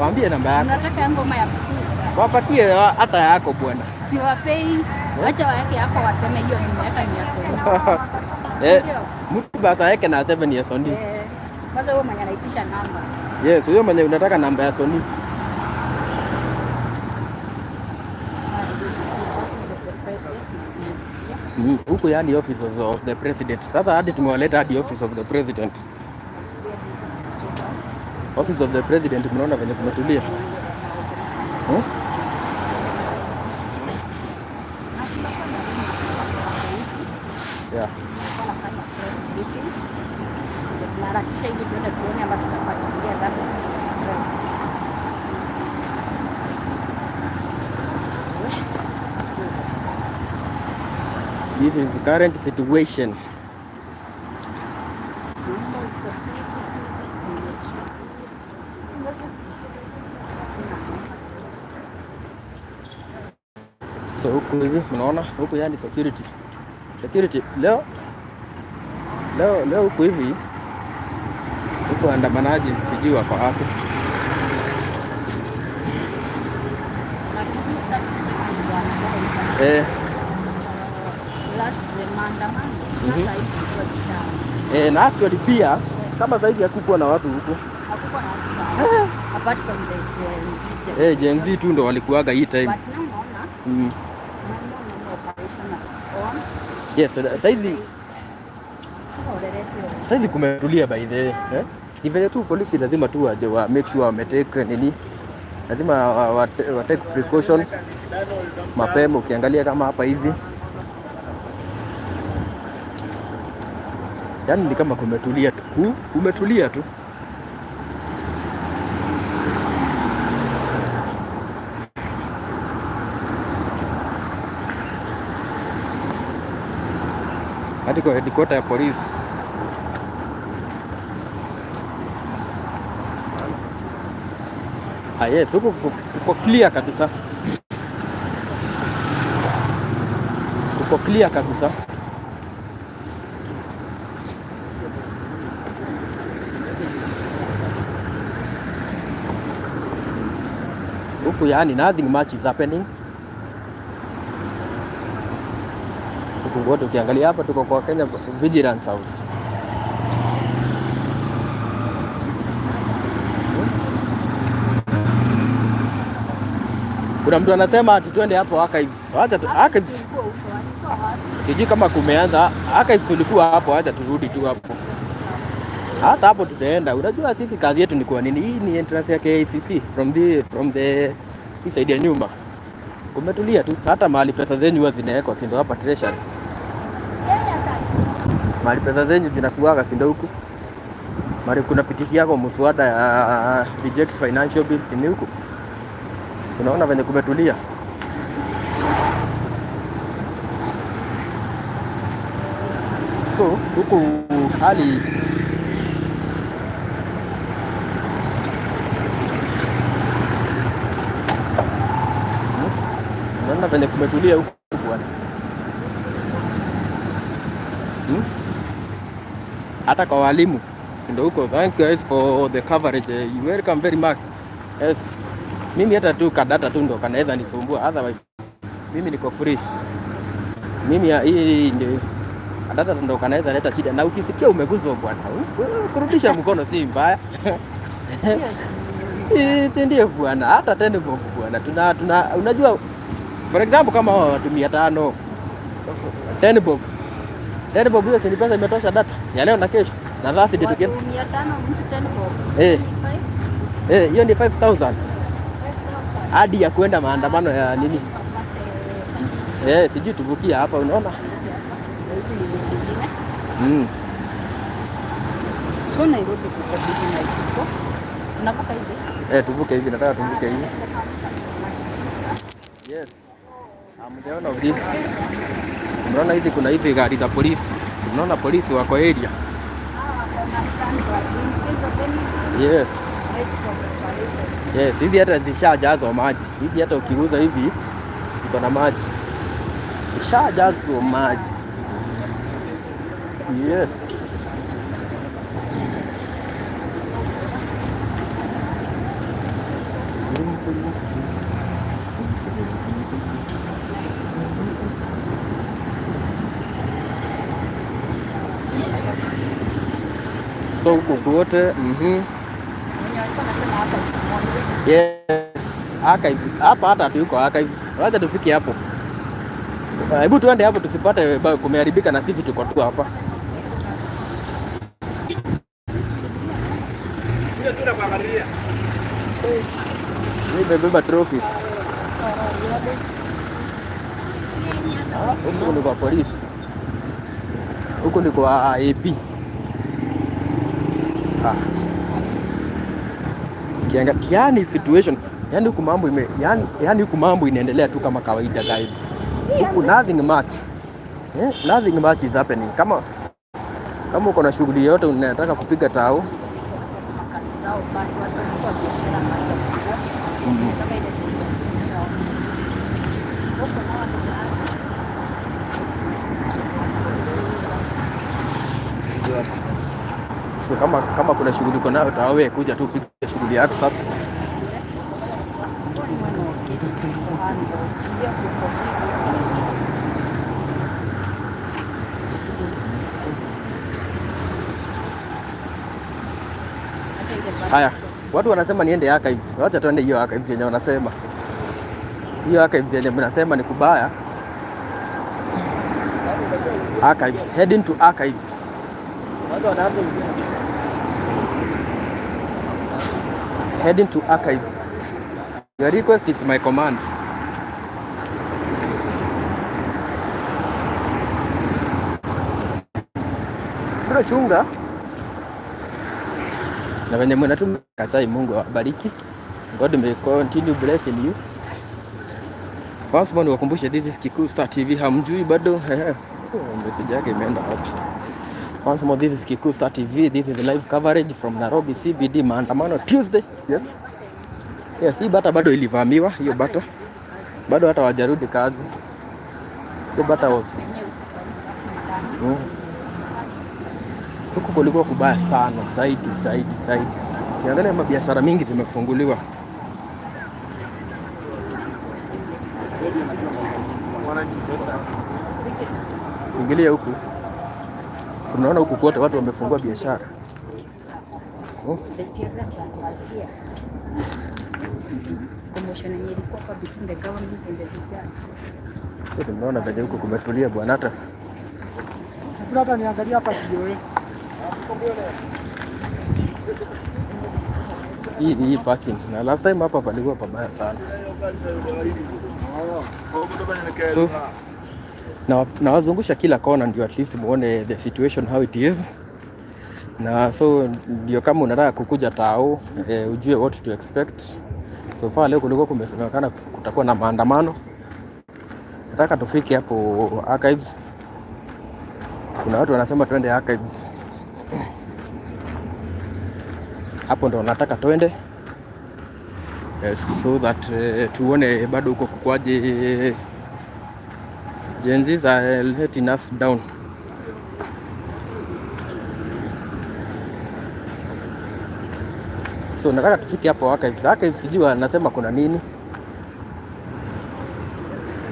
Waambie namba yako. unataka ngoma ya kukusta. Wapatie hata yako bwana. Siwapei, wacha waweke yako waseme hiyo nimeweka ni ya Sony. Eh, Ndio. mtu basi aweke na 7 ya Sony. Eh, kwanza huyo mwenye anaitisha namba. Yes, huyo mwenye unataka namba ya Sony. Huku yani office of the president. Sasa hadi tumewaleta hadi office of the president. Office of the president, mnaona venye kumetulia. Hmm? Yeah. Wanafanya press briefing. Ndio tunaharakisha hivi tuende tuone ama tutafuatilia labda press. This is the current situation. Mambo iko hivi, So huku hivi mnaona huku yani security. Security leo leo leo huku hivi huku waandamanaji sijui wako wapi. Lakini sasa kusema ni bwana gani? Last the maandamano sasa hivi ilikuwa kitambo. Eh, na actually pia kama zaidi hakukuwa na watu huku. Hakukuwa na watu sana. Apart from the Gen Z. Eh, Gen Z tu ndo walikuwaga hii time. But now unaona mambo na operation on. Yes, saizi kumetulia by the way. Eh? Ni vile tu polisi lazima tu waje wa make sure wametake nini, lazima wa take precaution mapema. Ukiangalia kama hapa hivi, yaani ni kama kumetulia tu, kumetulia tu. Hadi kwa headquarter ya polisi. Ah, yes, huku kuko clear kabisa, kuko clear kabisa. Huku yani nothing much is happening. Huku wote ukiangalia hapa tuko kwa Kenya Vigilance House. Kuna mtu anasema ati twende hapo archives. Acha tu archives. Sijui kama kumeanza archives, ulikuwa hapo, acha turudi tu hapo. Hata hapo tutaenda. Unajua sisi kazi yetu ni kwa nini? Hii ni entrance ya KICC from the hii side ya nyuma. Kumetulia tu, hata mahali pesa zenyu huwa zinawekwa, si ndio hapa treasury. Mahali pesa zenyu zinakuwaga, si ndio huku? Mahali kuna pitishia yako mswada ya reject financial bills ni huku. Si unaona venye kumetulia? So huku hali. Unaona venye kumetulia huku bwana. Hata kwa walimu ndio huko. Thank you guys for the coverage. You welcome very much. Yes. Mimi hata tu kadata tu ndo kanaweza nisumbua, otherwise mimi niko free. Mimi hii ndio kadata ndo kanaweza leta shida, na ukisikia umeguzwa bwana, wewe kurudisha mkono si mbaya. Si ndio bwana, hata 10 bob bwana, tuna unajua for example kama hao watu 500 10 bob, 10 bob hiyo si ni pesa imetosha data ya leo na kesho na Thursday tukienda. Watu 500 mtu 10 bob. Eh. Eh, hiyo ni 5000 hadi ya kuenda maandamano ya nini? Eh, sijui tuvukia hapa unaona? Hizi ni zingine. So Nairobi kuko busy na iko. Tunavuka hivi. Eh, tuvuke hivi, nataka tuvuke hivi. Yes. I'm the owner of this. Unaona hizi kuna hizi gari za polisi. Si unaona polisi wako area. Yes. Yes, hizi hata zishajazwa maji. Hizi hata ukiguza hivi ziko na maji. Ishajazwa maji. Yes. So huku kwote. Wenye walikuwa wanasema hapa Kisimoni. Yes, archives. Hapa hata tuko archives. Wacha tufike hapo. Hebu tuende hapo tusipate kumeharibika na sisi tuko tu hapa. Nimebeba trophies. Huku ni kwa polisi. Huku ni kwa AP. Ah. Yani situation, yani huku mambo ime yani huku mambo inaendelea tu kama kawaida, guys. Huku nothing much. Eh, nothing much is happening. Kama uko na shughuli yoyote unataka kupiga tao, Kazi zao bado wasikuwa biashara kazi kubwa. Kama ile sehemu ya biashara. Huko nao watu. So kama kuna shughuli uko nayo tao, wewe kuja tu piga shughuli yako sasa. Haya, watu wanasema niende archives. Wacha tuende hiyo archives yenye wanasema. Hiyo archives yenye mnasema ni kubaya. Archives, heading to archives. Watu wanaanza. Heading to archives. Your request is my command. Bro, chunga. Na wenye mnatuma kachai, Mungu awabariki. God may continue blessing you. Once more niwakumbushe, this is Kikuyu Star TV. Hamjui bado? Oh, message yake imeenda wapi? Once more, this is Kikuyu Star TV. This is live coverage from Nairobi CBD, maandamano Tuesday. Yes. Yes, hii bata bado ilivamiwa, hiyo bata. Bado hata wajarudi kazi. Hiyo bata was. Huku kulikuwa kubaya sana zaidi zaidi zaidi. Ukiangalia mabiashara mingi zimefunguliwa. Ingilia huku. So, unaona huku kote watu wamefungua biashara. Oh. The tear gas that was here. Commotion yenye ilikuwa hapa between the government and the vijana. Sasa mnaona venye huku kumetulia, bwana, hata Hakuna hata niangalia hapa sijui. Hii ni hii parking. Na last time hapa palikuwa pabaya sana. So nawazungusha kila kona ndio at least muone the situation how it is. Na so ndio kama unataka kukuja tao, ujue what to expect. So far leo kulikuwa kumesemekana kutakuwa na maandamano. Nataka tufike hapo archives. Kuna watu wanasema twende archives. Hapo ndo nataka twende. Yes, so that tuone bado huko kukwaje. Gen Zs are letting us down. So nataka tufike hapo archives. Archives sijui wanasema kuna nini.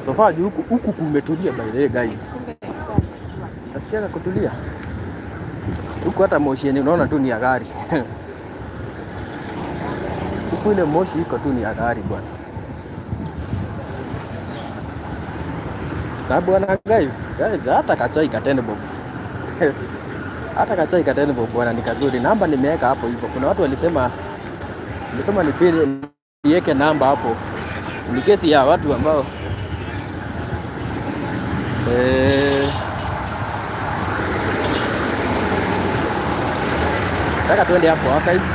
So far juu huku kumetulia, by the way, guys. Nasikia kutulia. Huku hata moshi yenye unaona tu ni ya gari. Huku ile moshi iko tu ni ya gari, bwana. Na bwana, guys, guys, hata kachai ka 10 bob. Hata kachai ka 10 bob, bwana, ni kazuri. Namba nimeweka hapo hivyo. Kuna watu walisema nipige niweke namba hapo. Ni kesi ya watu ambao nataka tuende hapo archives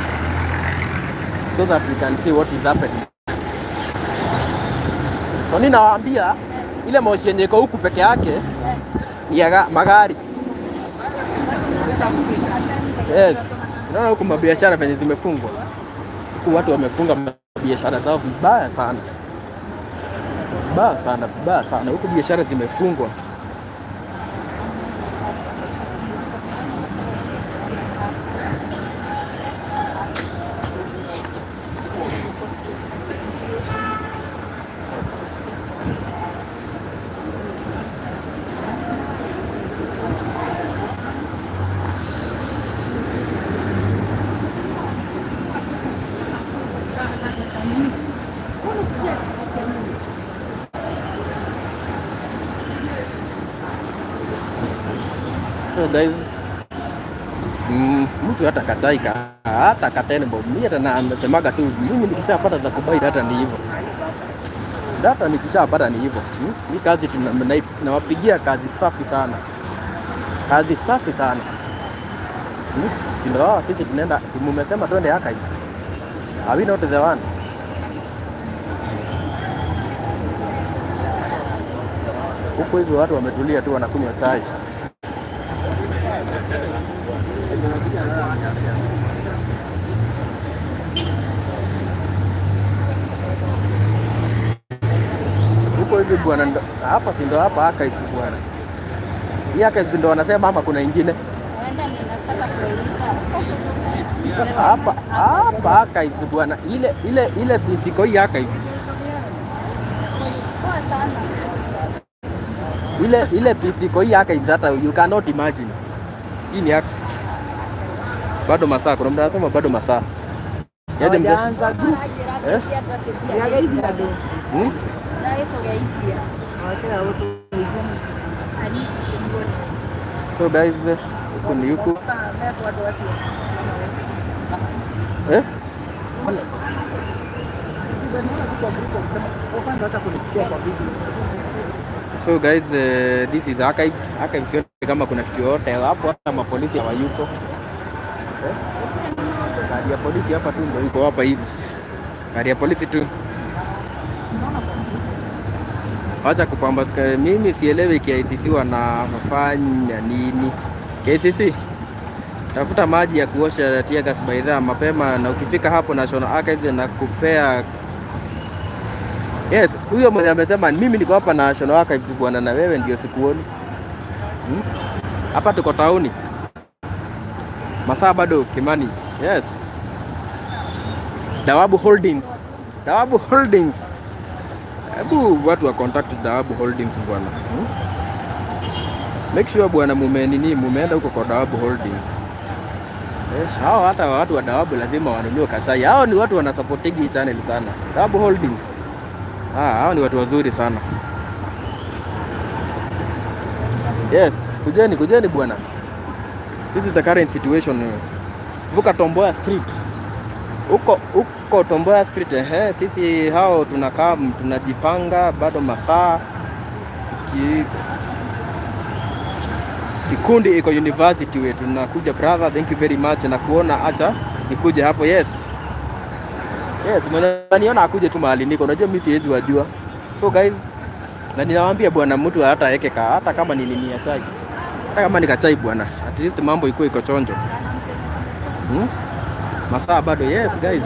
so that we can see what is happening. So ninawaambia ile moshi yenye iko huku peke yake ni ya magari. Yes. Unaona huku mabiashara venye zimefungwa. Huku watu wamefunga biashara zao vibaya sana. Vibaya sana, vibaya sana. Huku biashara zimefungwa. So guys, mtu hata kachai ka hata katenbo mimi hata nasemaga tu mimi nikishapata za kubuy data ni hivyo. Data nikishapata ni hivyo. Mi kazi nawapigia kazi safi sana. Kazi safi sana. Si ndio sisi tunaenda, si mumesema twende archives. Are we not the one? Huku hivi watu wametulia tu wanakunywa chai. Huko hivi bwana, hapa si ndo hapa archives bwana. Hii archives ndo wanasema ama kuna ingine? Hapa hapa archives bwana, ile ile ile fisiko hii archives. Ile ile pisiko hii archives hata you cannot imagine. Hii ni bado masaa, kuna mtu anasema bado masaa. Yaje mzee? Eh? Hmm? So guys, huku ni huku. Eh? So guys, this is archives. Archives yote kama kuna kitu yote hapo, hata mapolisi hawayuko. Eh? Gari ya polisi hapa tu ndio iko hapa hivi. Gari ya polisi tu. Acha kupamba. Mimi sielewi KICC wanafanya nini. KICC tafuta maji ya kuosha tear gas by the mapema, na ukifika hapo National Archives na kupea. Yes, huyo mwenye amesema mimi niko hapa National Archives bwana, na wewe ndio sikuoni. Hapa tuko tauni. Masaa bado Kimani. Yes. Dawabu Holdings. Dawabu Holdings. Hebu watu wa contact Dawabu Holdings bwana. Make sure bwana mume nini mumeenda huko kwa Dawabu Holdings. Hao hata watu wa Dawabu lazima wanunue kachai. Hao ni watu wanasupportingi hii channel sana. Dawabu Holdings. Hao ni watu wazuri sana. Yes, kujeni kujeni bwana. This is the current situation. Vuka Tom Mboya Street. Huko huko Tom Mboya Street, ehe, sisi hao tunakaa tunajipanga bado masaa. Kikundi iko university wetu. Tunakuja brother, thank you very much na kuona, acha nikuje hapo. Yes. Yes, mnaniona akuje tu mahali niko. Unajua mimi siwezi wajua. So guys, na ninawaambia bwana, mtu hata aweke hata kama ni nini ya chai. Hata kama ni kachai bwana, at least mambo iko iko chonjo. Masaa bado. Yes guys.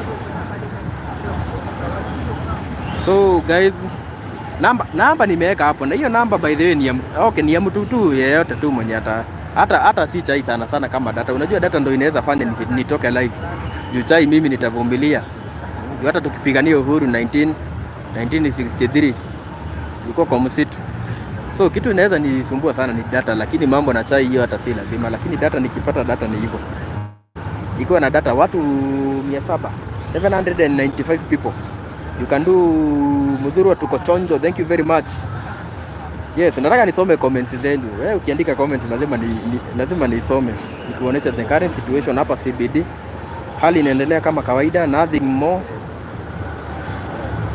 So guys, namba nimeweka hapo, na hiyo namba by the way ni ya, okay, ni ya mtu tu yeyote tu mwenye hata si chai sana sana kama data. Unajua data ndio inaweza fanya nitoke live. Juu chai mimi nitavumilia. Juu hata tukipigania uhuru 1963 ilikuwa kwa msitu. So kitu inaweza nisumbua sana ni data, lakini mambo na chai hiyo hata si lazima, lakini data nikipata data ni hivyo. Ikiwa na data watu 700, 795 people. You can do Mudhurwa, tuko chonjo. Thank you very much. Yes, nataka nisome comments zenu. Wewe ukiandika comment lazima nisome. Nikuonesha the current situation hapa CBD. Hali inaendelea kama kawaida, nothing more.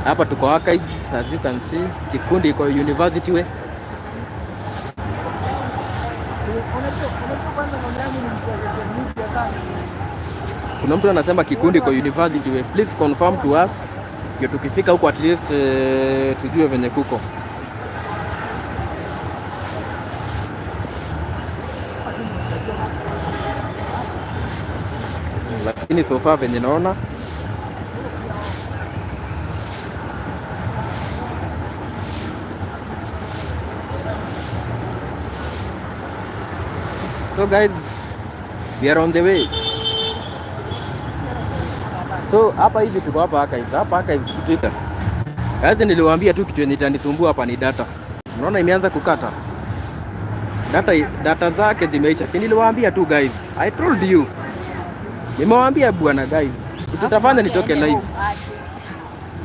Hapa tuko archives, as you can see. Kikundi iko university we. Kuna mtu anasema kikundi iko university we. Please confirm to us. Ndio tukifika huko at least tujue venye kuko. Lakini so far venye naona So guys, we are on the way. So hapa hivi tuko hapa archives, hapa archives Twitter. Guys, niliwaambia tu kitu yenye itanisumbua hapa ni data. Unaona imeanza kukata. Data zake zimeisha. Si niliwaambia tu, guys. I told you. Nimewaambia bwana, guys. Kitu tafanya nitoke live.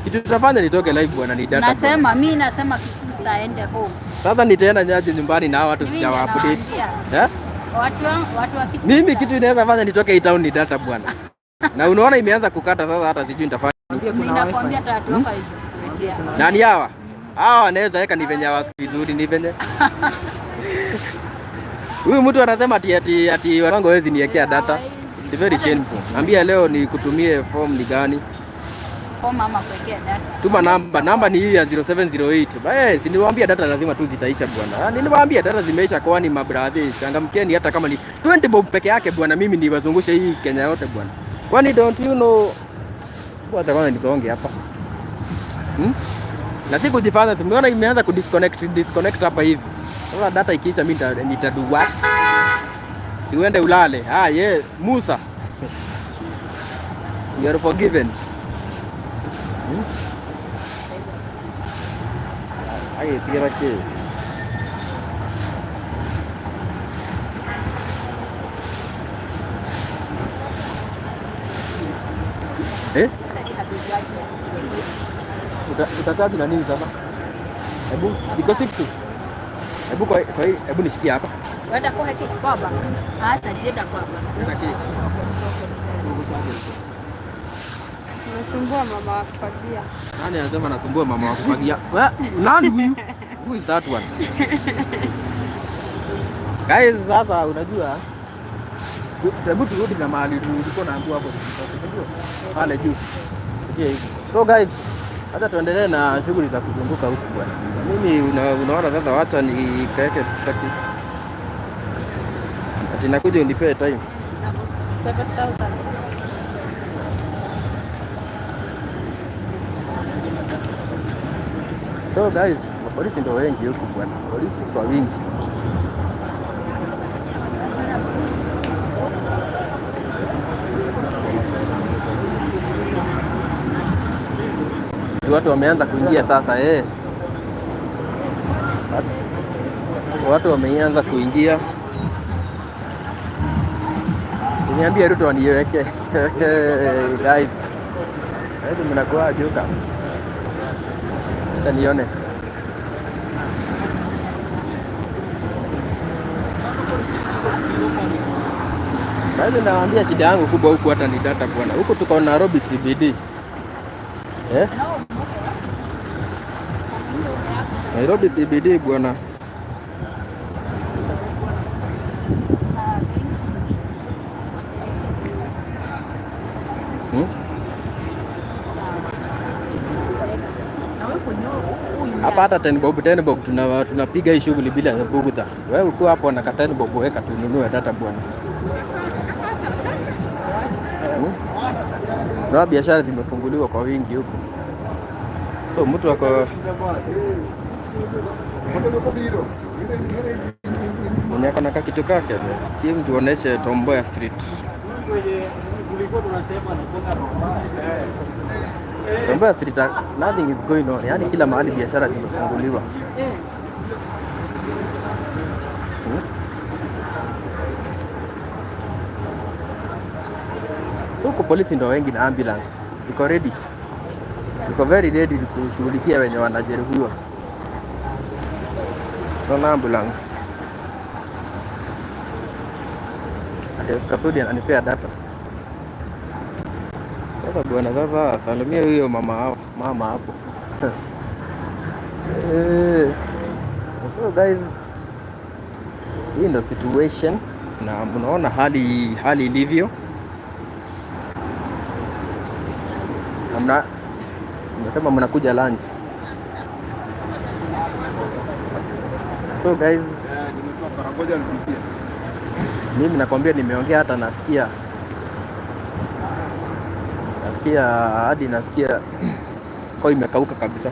Kitu tafanya nitoke live, bwana, ni data, bwana. Nasema mi nasema Kikusta aende home. Sasa nitaenda nyaje nyumbani na hawa watu Mimi sijawa update? nawaambia. Eh? Watu wa Kikusta. Mimi kitu inaweza fanya nitoke hii town ni data, bwana. Na unaona imeanza kukata sasa, hata sijui nitafanya. Mimi nakwambia hata watu wako hawezi kuwekea. Nani hawa? Hawa wanaweza weka, ni venye hawasikii vizuri, ni venye huyu mtu anasema ati wanangu hawezi niwekea data. It's very shameful. Ambia leo ni kutumie form ni gani? Form ama kuwekea data. Tuma namba, namba ni hii ya 0708. Eh, si niliwaambia data lazima tu zitaisha, bwana. Ah, niliwaambia data zimeisha, kwani mabradhi, changamkeni hata kama ni 20 bob peke yake, bwana, mimi niwazungushe hii Kenya yote, bwana. Kwani don't you know? Hata kwanza nisonge hapa. Na si kujifanya, tumeona imeanza kudisconnect disconnect hapa hivi. Sasa data ikiisha mimi nitadu what? Si uende ulale. Ah, yeah, Musa. You are forgiven. Ai, tira aqui. Eh? Sasa ni hatujaji. Utachaji na nini sasa? Hebu iko 60. Hebu kwa hii, hebu nishikie hapa. Wenda kwa hiki baba. Acha jienda baba. Unasumbua mama wa kufagia. Nani anasema nasumbua mama wa kufagia? Nani huyu? Who is that one? Guys, sasa unajua, hebu turudi na mahali tulikuwa naambiwa hapo, unajua? Pale juu. Okay, hivi. So guys, hata tuendelee na shughuli za kuzunguka huku, bwana. Mimi unaona sasa, wacha nikaeke, sitaki. Ati nakuja unipee time. 7,000. So guys, polisi ndio wengi huku, bwana. Polisi kwa wingi. Watu wameanza kuingia sasa, eh. Watu wameanza kuingia. Niambie Ruto waniweke. Guys. Hebu mnakuwa jokers. Acha nione. Sasa nawaambia shida yangu kubwa huku hata ni data, bwana. Huku tuko Nairobi CBD. Eh? Nairobi CBD, bwana. Na wewe kwenye huyu Hapa hata 10 bob, 10 bob tunapiga hii shughuli bila bugudha. Wewe ukiwa hapo na ka 10 bob, weka tununue data, bwana. Na biashara zimefunguliwa kwa wingi huku. So mtu ako mwenye ako na kakitu kake, Kim, tuoneshe Tom Mboya Street. Tom Mboya Street, nothing is going on. Yaani kila mahali biashara zimefunguliwa. Huku polisi ndo wengi na ambulance ziko ready, ziko very ready kushughulikia wenye wanajeruhiwa. Tunaona ambulance. Ati Oscar Sudi ananipea data sasa, bwana. Sasa salimia huyo mama mama hapo. Eh, so guys, hii ndo situation na mnaona hali ilivyo. Na mnasema mnakuja lunch. So guys, Nimetoka, ngoja nipigie. Mimi nakwambia nimeongea hata nasikia hadi nasikia kwa imekauka kabisa.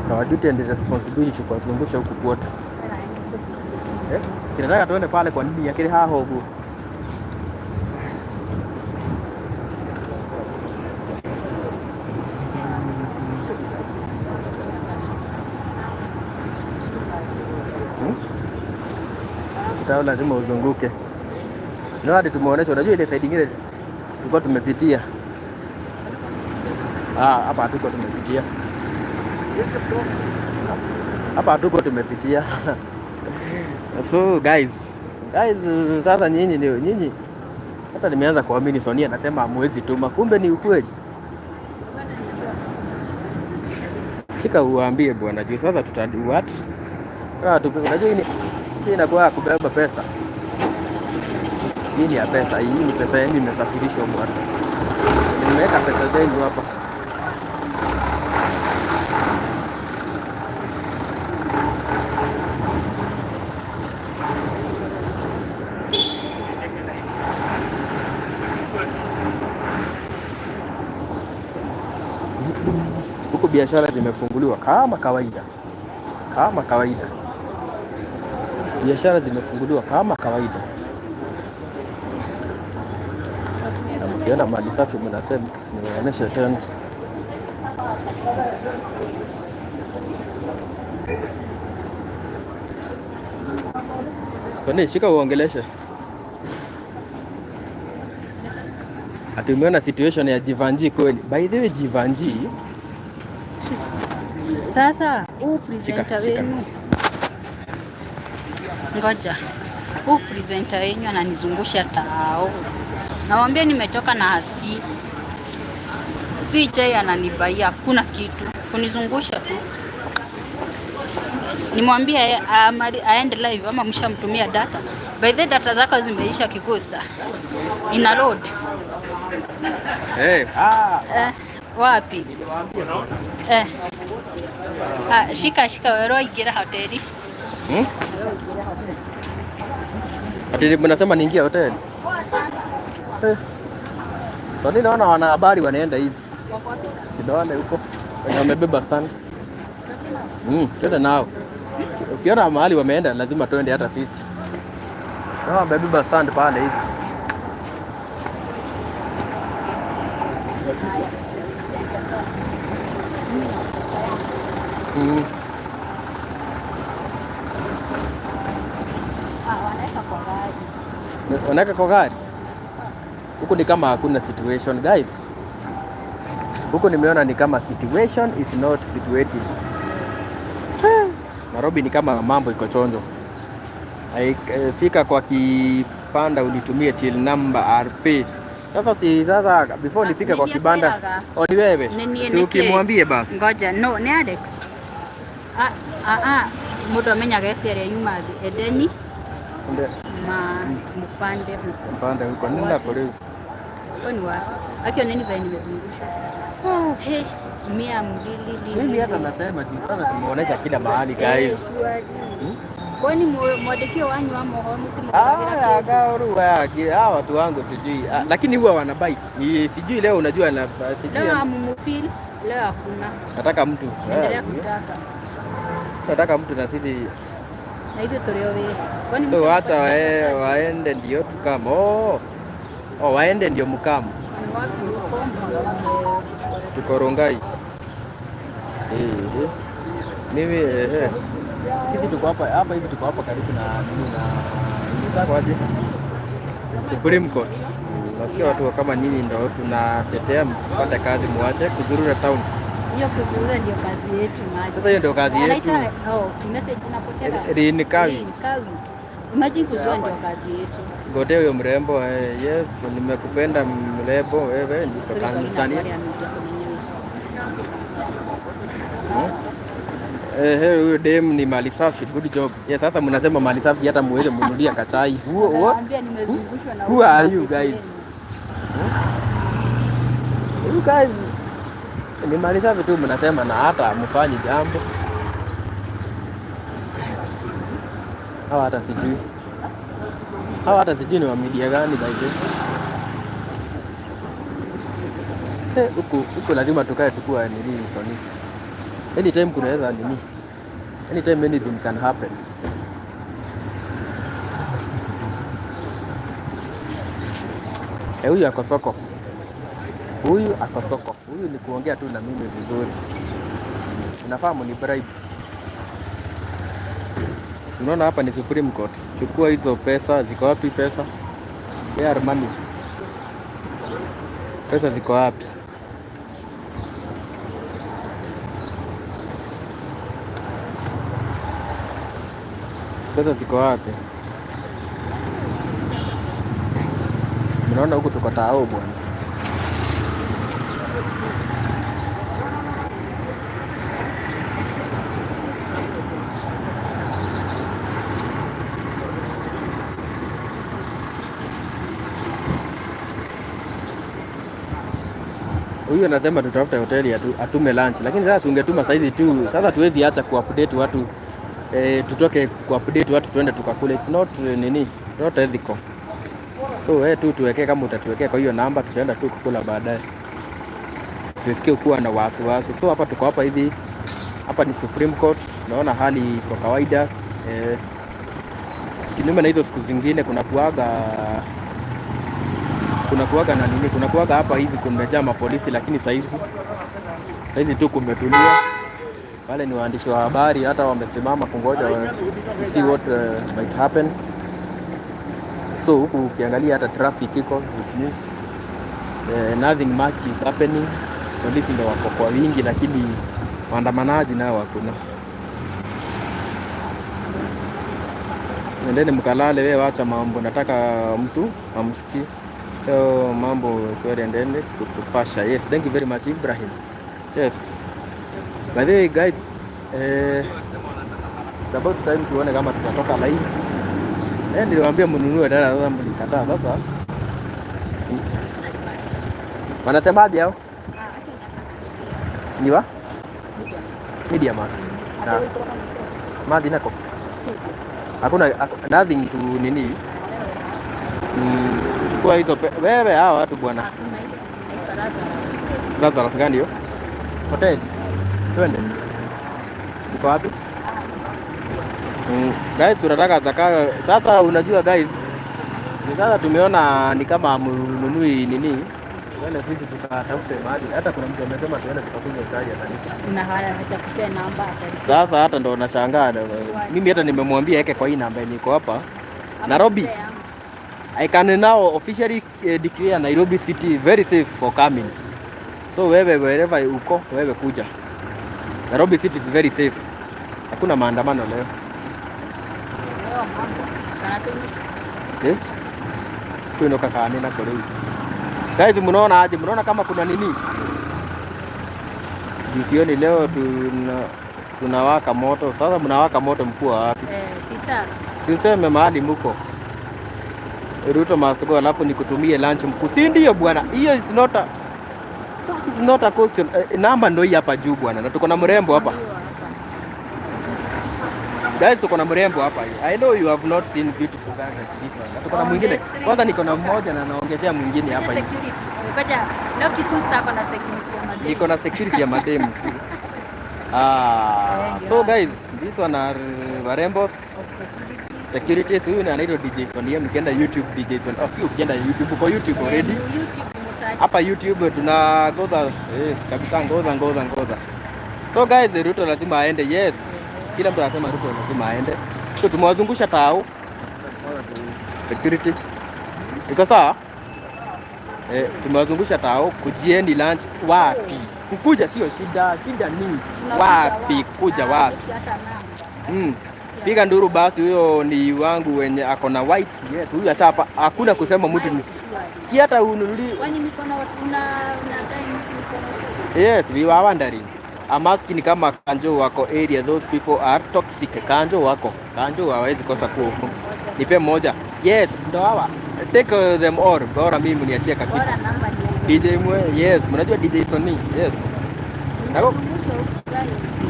So our duty and responsibility kuwazungusha huku kwote. Eh? Sinataka tuende pale kwa nini yakiri haha ũguo. Hmm? Tao lazima uzunguke. Na hadi tumeonesha, unajua ile side nyingine tulikuwa tumepitia. Ah, hapa hatuko tumepitia. Hapa hatuko tumepitia. So guys, guys, sasa nyinyi ni nyinyi, hata nimeanza kuamini Sonia anasema hamwezi tuma, kumbe ni ukweli. Shika uwaambie bwana juu sasa tuta do what? Ah, unajua hii inakuwa ya kubeba pesa. Hii ni ya pesa, hii ni pesa yenu imesafirishwa bwana. Nimeweka pesa zenu hapa. Huku biashara zimefunguliwa kama kawaida, kama kawaida, biashara zimefunguliwa kama kawaida. Na mkienda mali safi mnasema niwaonyeshe tena. Soni, shika uongeleshe. Ati umeona situation ya Jivanji kweli? By the way, Jivanji Sasa huu presenter shika. wenu, ngoja, huu presenter wenyu ananizungusha tao, nawambia nimechoka na hasikii. Si chai ananibaia, hakuna kitu, kunizungusha tu. Nimwambie aende live ama mshamtumia data. By the way, data zako zimeisha Kigusta, ina load. Hey, ah, Eh, wapi? Eh. Ah, shika shika wero ingira hoteli. Hmm? Ati mnasema niingie hoteli? Eh. So naona wanahabari wanaenda hivi. Kidole huko. Wenye wamebeba stand. Twende nao. Ukiona mahali wameenda lazima twende hata sisi. Na wamebeba stand pale hivi. Ah, wanaweka kwa gari. Wanaweka kwa gari. Huku ni kama hakuna situation guys. Huku nimeona ni kama situation is not situated. Nairobi ni kama mambo iko chonjo. Fika kwa kipanda unitumie till number RP. Sasa si sasa before nifike kwa kibanda. Nilikwiraga. Oh, ni wewe. Ni Si ukimwambie basi. Ngoja, no, ni Alex. Ah, ah, ah, mundu amenyaga ete aria yuma thi Edeni Ndio. ma mupande huko. Mpande huko nenda kwa leo. Huko ni wapi? Akio nini vile nimezungushwa. He, 200 li. Mimi hata nasema juu sasa tumeonesha kila mahali guys. Kwani mwandĩki wanyu wa mohoro Ah, mũtimũhũthagĩra gauru hawa watu wangu sijui. Ah, lakini huwa wanabai. Ni sijui leo unajua na sijui. Leo hamumufeel, leo hakuna. Nataka mtu. Endelea Eh, kutaka. nataka mtu na sisi. Na ithuĩ tũrĩ o wĩra. Kwani So mtu hata anafanya waende ndio tukamo. Oh. Oh, waende ndio mkamo. kazi? Ni wapi huko? Tuko Rongai. Eh. Mimi eh. Sisi tuko hapa hapa hivi tuko hapa karibu na nini na inaitwa aje? Supreme Court. Nasikia watu kama nyinyi ndio tunatetea mpate kazi muache kuzurura town. Hiyo kuzurura ndio kazi yetu maji. Sasa hiyo ndio kazi yetu. Anaita oh, message inapotea. Rin Kawi. Rin Kawi. Imagine kuzurura ndio kazi yetu. Gote huyo mrembo eh, yes, nimekupenda mrembo wewe, niko Tanzania. Eh, hey, huyo dem ni mali safi, good job. Yes, sasa mnasema mali safi hata muweze mnunulia kachai. Who, what? Naambia nimezungushwa na Who are you guys? You guys ni mali safi tu mnasema na hata mfanyi jambo. Hawa hata sijui. Hawa hata sijui ni wa media gani by the way. Eh, huku huku lazima tukae tukua nini Sony. Anytime kunaweza nini. Anytime anything can happen. Eh, huyu ako soko. Huyu ako soko. Huyu ni kuongea tu na mimi vizuri. Unafaa muni bribe. Unaona hapa ni Supreme Court. Chukua hizo pesa, ziko wapi pesa? Where are money? Pesa ziko wapi? Pesa ziko wapi? Mnaona huku tuko tao bwana. Huyu anasema tutafute hoteli atume lunch, lakini sasa ungetuma saizi tu. Sasa tuwezi acha kuupdate watu, tutoke kuupdate watu tuende tukakule. It's not nini, it's not ethical. So wewe tu tuwekee kama utatuwekea kwa hiyo namba, tutaenda tu kukula baadaye, tusikie kuwa na wasiwasi. So hapa tuko hapa hivi, hapa ni Supreme Court, naona hali iko kawaida, kinyume na hizo siku zingine kuna kuaga na nini, kuna kuaga hapa hivi kumejaa mapolisi, lakini saizi tu kumetulia. Wale ni waandishi wa habari, hata wamesimama kungoja to see what might happen. So huku ukiangalia hata traffic iko, which means nothing much is happening. Polisi ndio wako kwa wingi, lakini waandamanaji nao hakuna. Nendeni mkalale, wewe wacha mambo, nataka mtu amsikie. So mambo shwari, endeni kutupasha. Yes, thank you very much, Ibrahim. Yes. By the way guys, it's about time tuone kama tutatoka live. Niliwaambia mnunue data, sasa mlikataa sasa. Wanasemaje hao? Ni wa? Media Max. Na Madhi nako. Hakuna nothing to nini. Chukua hizo wewe hawa watu bwana. Lazarus gani hiyo? Hotel. Twende. Uko wapi? Guys, tunataka zakayo. Sasa unajua guys, ni sasa tumeona ni kama mnunui nini. Wale sisi tukatafute mahali. Hata kuna mtu amesema tuende tukakunywa chai atanipa. Na haya hajakupea namba atalipa. Sasa hata ndo nashangaa. Mimi hata nimemwambia yeke kwa hii namba yenye iko hapa. Nairobi. I can now officially declare Nairobi city very safe for coming. So wewe wherever uko, wewe kuja. Nairobi city is very safe. Hakuna maandamano leo. Leo mambo. Kana tu Eh? Tuino kaka nina kwa leo. Guys, mnaona aje? Mnaona kama kuna nini? Jisioni leo tunawaka moto. Sasa mnawaka moto mkuu wapi? Peter. Si useme mahali mko. Ruto must go, alafu nikutumie lunch mkuu. Si ndio bwana? Hiyo is not a That is not a question. Namba ndio hii hapa juu bwana. Na tuko na mrembo hapa. Ndio hapa. Guys, tuko na mrembo hapa. I know you have not seen beautiful guys like this one. Na tuko na On mwingine. the street. Kwanza niko na mmoja na naongezea mwingine hapa hivi. Security. Ngoja, leo Kikusta ako na security ya mademu. Niko na security ya mademu. Ah, Eh, so guys, this one are warembos Of securities. securities. Huyu ni anaitwa DJ Sonia. Mkienda YouTube DJ Sonia. Oh, si ukienda YouTube, uko YouTube already. YouTube musearch. Hapa YouTube tuna ngoza kabisa, ngoza ngoza ngoza. So guys, Ruto lazima aende. Yes. Kila mtu anasema Ruto lazima aende. So tumewazungusha tao. Security. Iko sawa? Tumewazungusha tao, kujieni lunch wapi? Kukuja sio shida, shida ni wapi? Kuja wapi? Hata namba. Piga nduru basi, huyo ni wangu wenye ako na white. Yes, huyu ashapa. Hakuna kusema mtu ni si hata ununuli. Kwani mikono una time mikono? Yes, we were wondering. I'm asking kama kanjo wako area, those people are toxic. Kanjo wako. Kanjo hawezi kosa kuwa huko. Nipe moja. Yes, ndo hawa. Take them all. Bora mimi niachie kakitu. Bora namba ni DJ Mwe, yes, mnajua DJ Sony. Yes. Nako?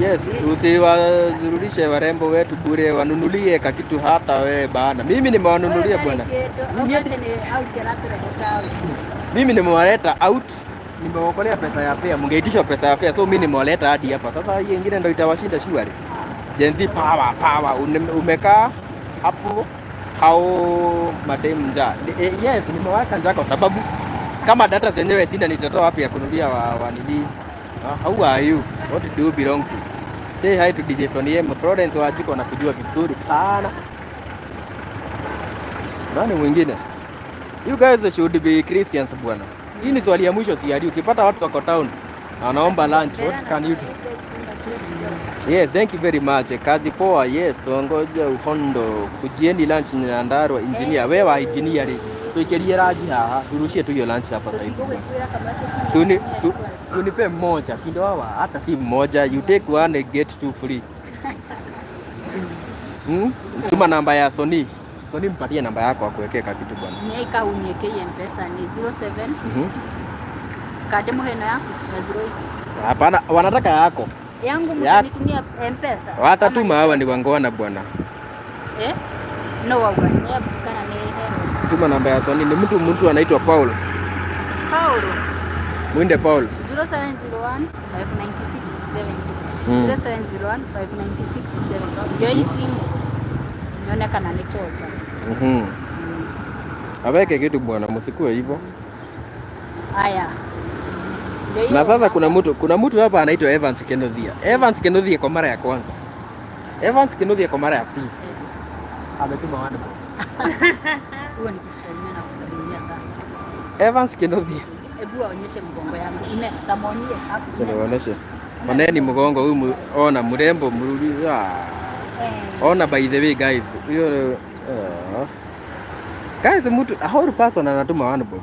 Yes, usiwazurudishe warembo wetu bure, wanunulie kakitu hata we bana. Mimi nimewanunulia bwana. Mimi nimewaleta out, nimewakolea pesa ya fare, mngeitishwa pesa ya fare, so mimi nimewaleta hadi hapa. Sasa hii ingine ndio itawashinda surely. Gen Z power power, umekaa hapo. How madem njaa? Yes, nimeweka njaa kwa sababu kama data zenyewe sina, nitatoa wapi ya kununulia wa nini? How are you? What do you belong to? Say hi to DJ Sonny M. Florence Wajiko nakujua vizuri sana. Nani mwingine? You guys should be Christians, bwana. Hii ni swali ya mwisho siari. Ukipata watu wako town na wanaomba lunch, what can you do? Yes, thank you very much. Kazi poa. Yes, tuongoja uhondo. Kujieni lunch Nyandarua, engineer. Wewe wa engineer. Tuikerie raji haha. Turushie tu hiyo lunch hapa sasa hivi. Sunipe mmoja, si ndio hawa? Hata si mmoja. You take one and get two free. Tuma namba ya Sony. Sony, mpatie namba yako akuwekee kitu, bwana. Nĩika uniekei Mpesa ni 07 kande muheno yaku na 08. Hapana, wanataka yako. Yangu mtanitumia Mpesa. Watatuma, hawa ni wangwana, bwana. Eh? No wauga nĩ kana nĩ hero. Tuma namba ya Sony. Ni mtu anaitwa Paul. Paulo. Mwinde Paul. 0701 596 70. 0701 596 70. Ndio hii simu. Nione kana nĩ chocha. Aweke kitu, bwana, msikue hivyo. Haya. Ndio hiyo. Na sasa kuna mtu hapa anaitwa Evans Kenothia. Evans Kenothia kwa mara ya kwanza. Evans Kenothia kwa mara ya pili. Ametuma one bob. Huo ni kukusalimia na kusalimia sasa. Evans Kenothia. Hebu aonyeshe mgongo yangu. Ine tamonie hapo. Sasa niwaoneshe. Oneni mgongo huyu, ona mrembo mrudi. Ah. Eh. Ona, by the way guys, huyo guys, mtu a whole person anatuma one bob.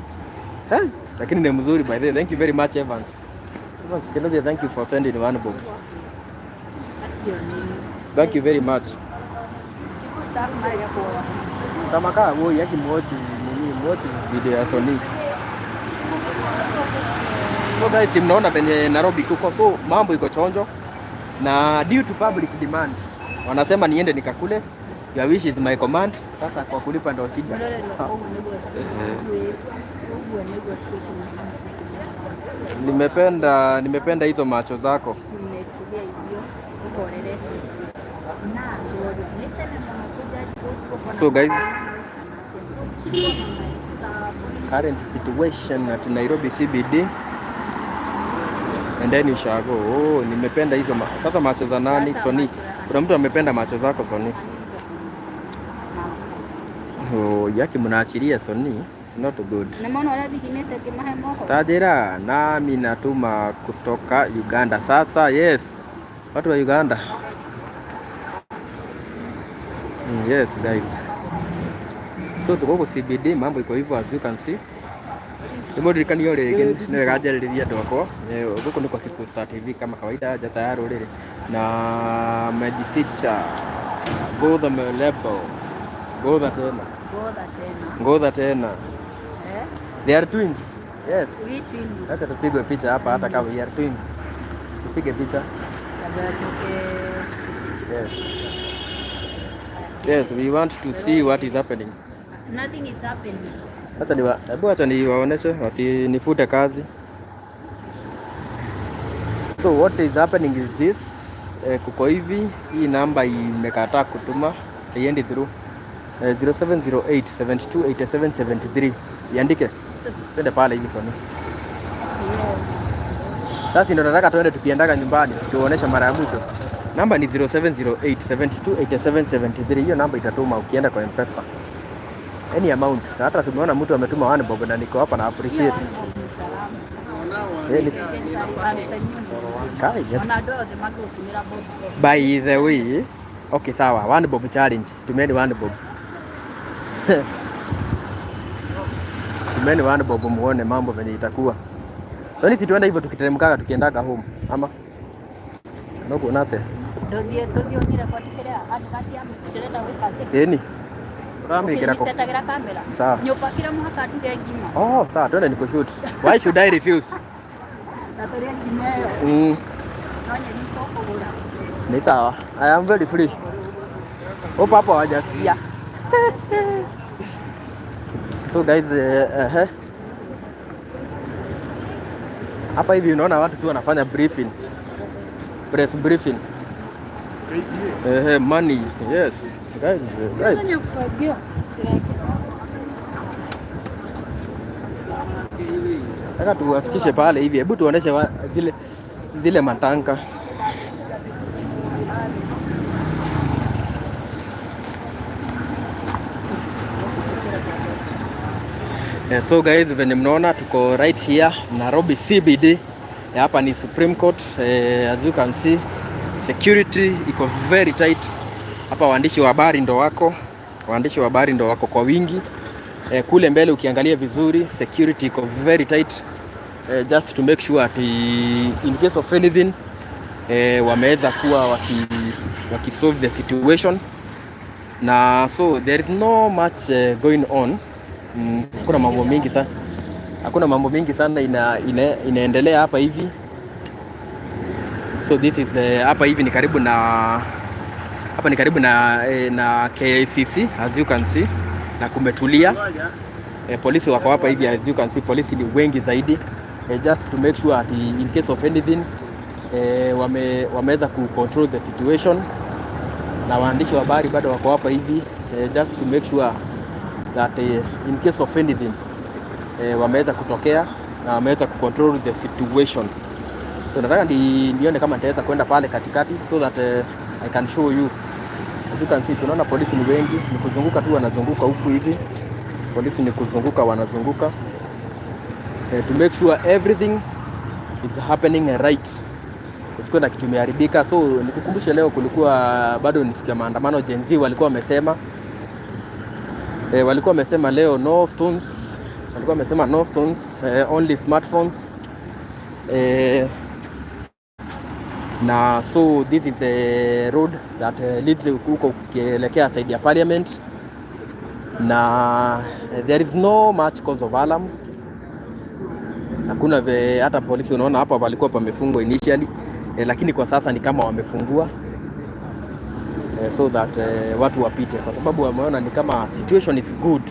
Eh? Lakini ni mzuri, by the way. Thank you very much, Evans. Evans Kenothia, thank you for sending one bob. Hiyo ni Thank you very much. Kiko staff mara ya kuoa. Tamaka woi yaki muochi nini, muochi video ya Sony. So guys, mnaona penye Nairobi kuko, so mambo iko chonjo na due to public demand wanasema niende nikakule. Your wish is my command. Sasa kwa kulipa ndo shida. Nimependa hizo macho zako. Nimetulia hivyo uhorere na ndorio nitene mũno kũjudge. So guys, current situation at Nairobi CBD and then you shall go. Oh, nimependa hizo sasa macho za nani? Sasa Sony. macho ya- Kuna mtu amependa macho zako, Sony. Oh, yaki mnaachilia Sony. It's not good. Nĩmona ũrĩa thigimĩte ngĩmahe moko. Tajira, nami natuma kutoka Uganda. Sasa yes, watu wa Uganda. Yes guys. So tuko huko CBD, mambo iko hivyo as you can see. Nĩmũririkanio rĩngĩ nĩ wega njarĩrĩrie andũ akwa. Gũkũ nĩ kwa Kikuyu Star TV kama kawaida, njata ya rũrĩrĩ na mejificha ngũtha melebo ngũtha tena. Ngũtha tena. Ngũtha tena. Eh? They are twins, yes. We twin. Acha tupigwe picha hapa, hata kama we are twins, tupige picha. Kabla tuke Yes, we want to see what is happening. Nothing is happening. Acha niwa hebu acha niwaoneshe wasinifute kazi. So what is happening is this, kuko hivi, hii namba imekataa kutuma, haiendi through. 0708 72 87 73, iandike, twende pale hivi, Sony. Sasa ndio nataka tuende tukiendaga nyumbani tuonesha mara ya mwisho. Namba ni 0708 72 87 73. Hiyo namba itatuma ukienda kwa M-Pesa. Any amount. Hata simeona mtu ametuma one bob na niko hapa na appreciate. Eh, Kai, yes. By the way, okay, sawa, one bob challenge. Tumieni one bob. Tumieni one bob muone mambo venye itakuwa. So ni si tuende hivyo tukiteremkaga tukiendaga home ama no kuona ate? Ndũthiĩ tũthiĩ ũngĩrekondi kĩrĩa advert ya ndĩrenda gwĩka atĩ. Ĩni. Uramĩkĩra kũ? Ũkĩnĩcetagĩra kamera. Sawa. Nyũmba kila mũhaka nduge ngima. Oh, sawa, twende nikushoot. Why should I refuse? Na tũrĩe ngima ĩyo. No nyeni tũkũgũra. Ni sawa. I am very free. Upo hapo hawajasikia. So guys, hapa hivi unaona watu tu wanafanya briefing. Press briefing. Money. Yes. Guys, guys. Nataka tuwafikishe pale hivi. Hebu tuoneshe zile matanka. So guys, venye mnaona tuko right here Nairobi CBD. Hapa ni Supreme Court. As you can see, security iko very tight. Hapa waandishi wa habari ndo wako. Waandishi wa habari ndo wako kwa wingi. Kule mbele ukiangalia vizuri, security iko very tight. Just to make sure ati in case of anything, wameweza kuwa waki solve the situation. Na so there is no much going on. Hakuna mambo mingi sana. Hakuna mambo mingi sana inaendelea hapa hivi. So this is hapa hivi ni karibu na hapa ni karibu na KICC, as you can see, na kumetulia. Polisi wako hapa hivi, as you can see, polisi ni wengi zaidi, just to make sure ati in case of anything, wameweza ku control the situation, na waandishi wa habari bado wako hapa hivi, just to make sure that in case of anything, wameweza kutokea na wameweza ku control the situation. So nataka nione kama nitaweza kwenda pale katikati so that I can show you. As you can see, unaona polisi ni wengi, ni kuzunguka tu wanazunguka huku hivi. Polisi ni kuzunguka wanazunguka, to make sure everything is happening right. Usikuwe na kitu imeharibika. So nikukumbushe, leo kulikuwa bado ni siku ya maandamano. Gen Z walikuwa wamesema leo no stones, walikuwa wamesema no stones, only smartphones. Na so this is the road that leads huko ukielekea side ya parliament, na there is no much cause of alarm. Hakuna hata polisi, unaona hapa palikuwa pamefungwa initially, lakini kwa sasa ni kama wamefungua, so that watu wapite, kwa sababu wameona ni kama situation is good.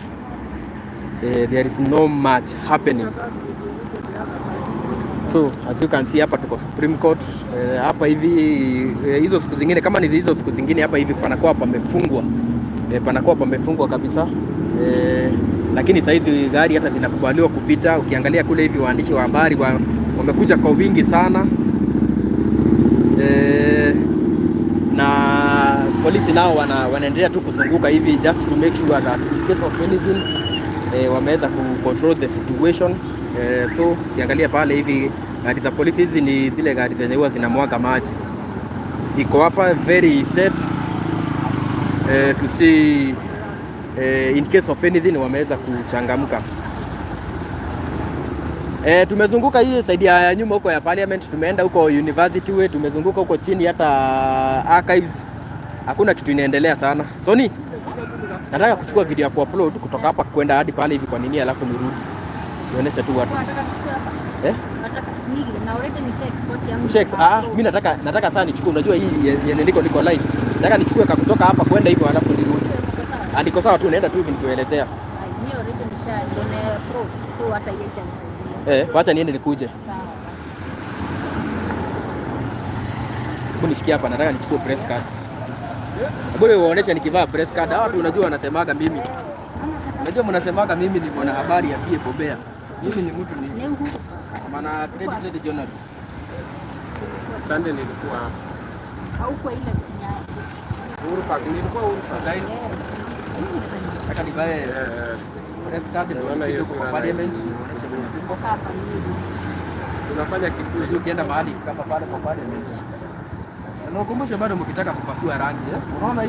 There is no much happening. So as you can see, hapa tuko Supreme Court. Hapa hivi, hizo siku zingine, kama ni hizo siku zingine, hapa hivi panakuwa pamefungwa, panakuwa pamefungwa kabisa, lakini sasa hizi gari hata zinakubaliwa kupita. Ukiangalia kule hivi, waandishi wa habari wamekuja kwa wingi sana, na polisi nao wanaendelea tu kuzunguka hivi just to make sure that in case of anything, wameweza ku control the situation. So ukiangalia pale hivi, gari za polisi hizi ni zile gari zenye huwa zinamwaga maji, ziko hapa very set, to see, in case of anything wameweza kuchangamka. Tumezunguka hii side ya nyuma huko ya parliament, tumeenda huko University Way, tumezunguka huko chini hata archives. Hakuna kitu inaendelea sana. Soni, nataka kuchukua video ya kuupload kutoka hapa kwenda hadi pale hivi kwa nini, alafu nirudi. Nionyeshe tu watu. Nataka kuchukua hapa. Eh? Nataka nigi na already nisha export yangu. Usha mimi nataka sana nichukue, unajua hii yenye niko live. Nataka nichukue kutoka hapa kwenda hivyo alafu nirudi. Sawa. Ah, niko sawa tu, naenda tu hivi nikielezea. Ni already nisha ndio na upload, so hata yeye itanisaidia. Eh, wacha niende nikuje. Sawa. Hebu nishikie hapa, nataka nichukue press card. Hebu niwaoneshe nikivaa press card. Hawa watu unajua wanasemaga mimi. Unajua mnasemaga mimi ni mwanahabari asiyebobea. Mimi ni mtu ni Ni Uhuru. maana accredited journalist. Sunday nilikuwa hapa. Hauko ile nyayo. Uhuru Park. Nilikuwa Uhuru Park. Guys, nataka nivae press card ndio Naona hiyo nifike huko kwa sura. parliament nionyeshe venye tuko. Kaa familia. Tunafanya kifujo. Unajua ukienda mahali kama pale kwa parliament. Na ukumbushe bado mkitaka kupakua rangi, eh? Unaona hii?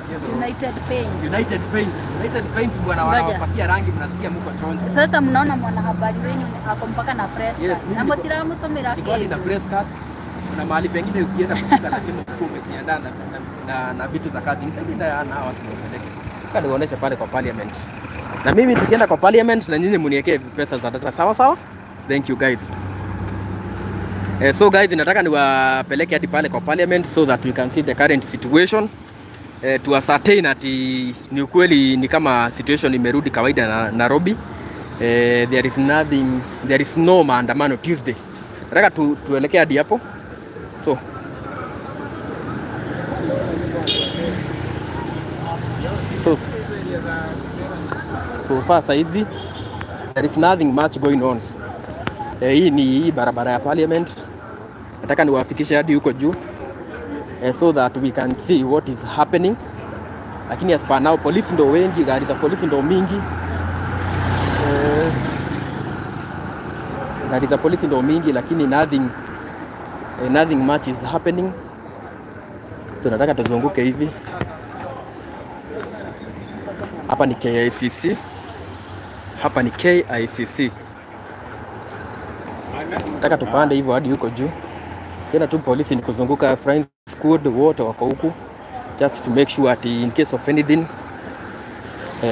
Hiyo ndio. United Paints. United Paints. United Paints, bwana, Ngoja. wanawapakia rangi mnasikia mko chonjo. Sasa mnaona mwanahabari wenu ako mpaka na press Yes, card. mimi Na mutiramutumira niko hadi na kindu. press card. Kuna mahali pengine ukienda kufika lazima ukuwe umejiandaa na vitu za kazi. Nisaidie na hawa watu niwapeleke. Nataka niwaoneshe pale kwa parliament. Na mimi tukienda kwa parliament na nyinyi mniwekee pesa za data, sawa sawa? Thank you, guys. So guys, nataka niwapeleke hadi pale kwa parliament so that we can see the current situation. To ascertain ati ni ukweli ni kama situation imerudi kawaida na Nairobi. There is nothing, there is no maandamano Tuesday. Nataka tuelekee hadi hapo. So So far saizi there is nothing much going on. Hii ni hii barabara ya parliament. Nataka niwafikishe hadi huko juu so that we can see what is happening. Lakini as per now polisi ndo wengi, gari za polisi ndo mingi. Gari za polisi ndo mingi, lakini nothing much is happening. Tunataka tuzunguke hivi. Hapa ni KICC, hapa ni KICC. Nataka tupande hivyo hadi huko juu. Tena tu polisi ni kuzunguka, Friends Squad wote wako huku just to make sure that in case of anything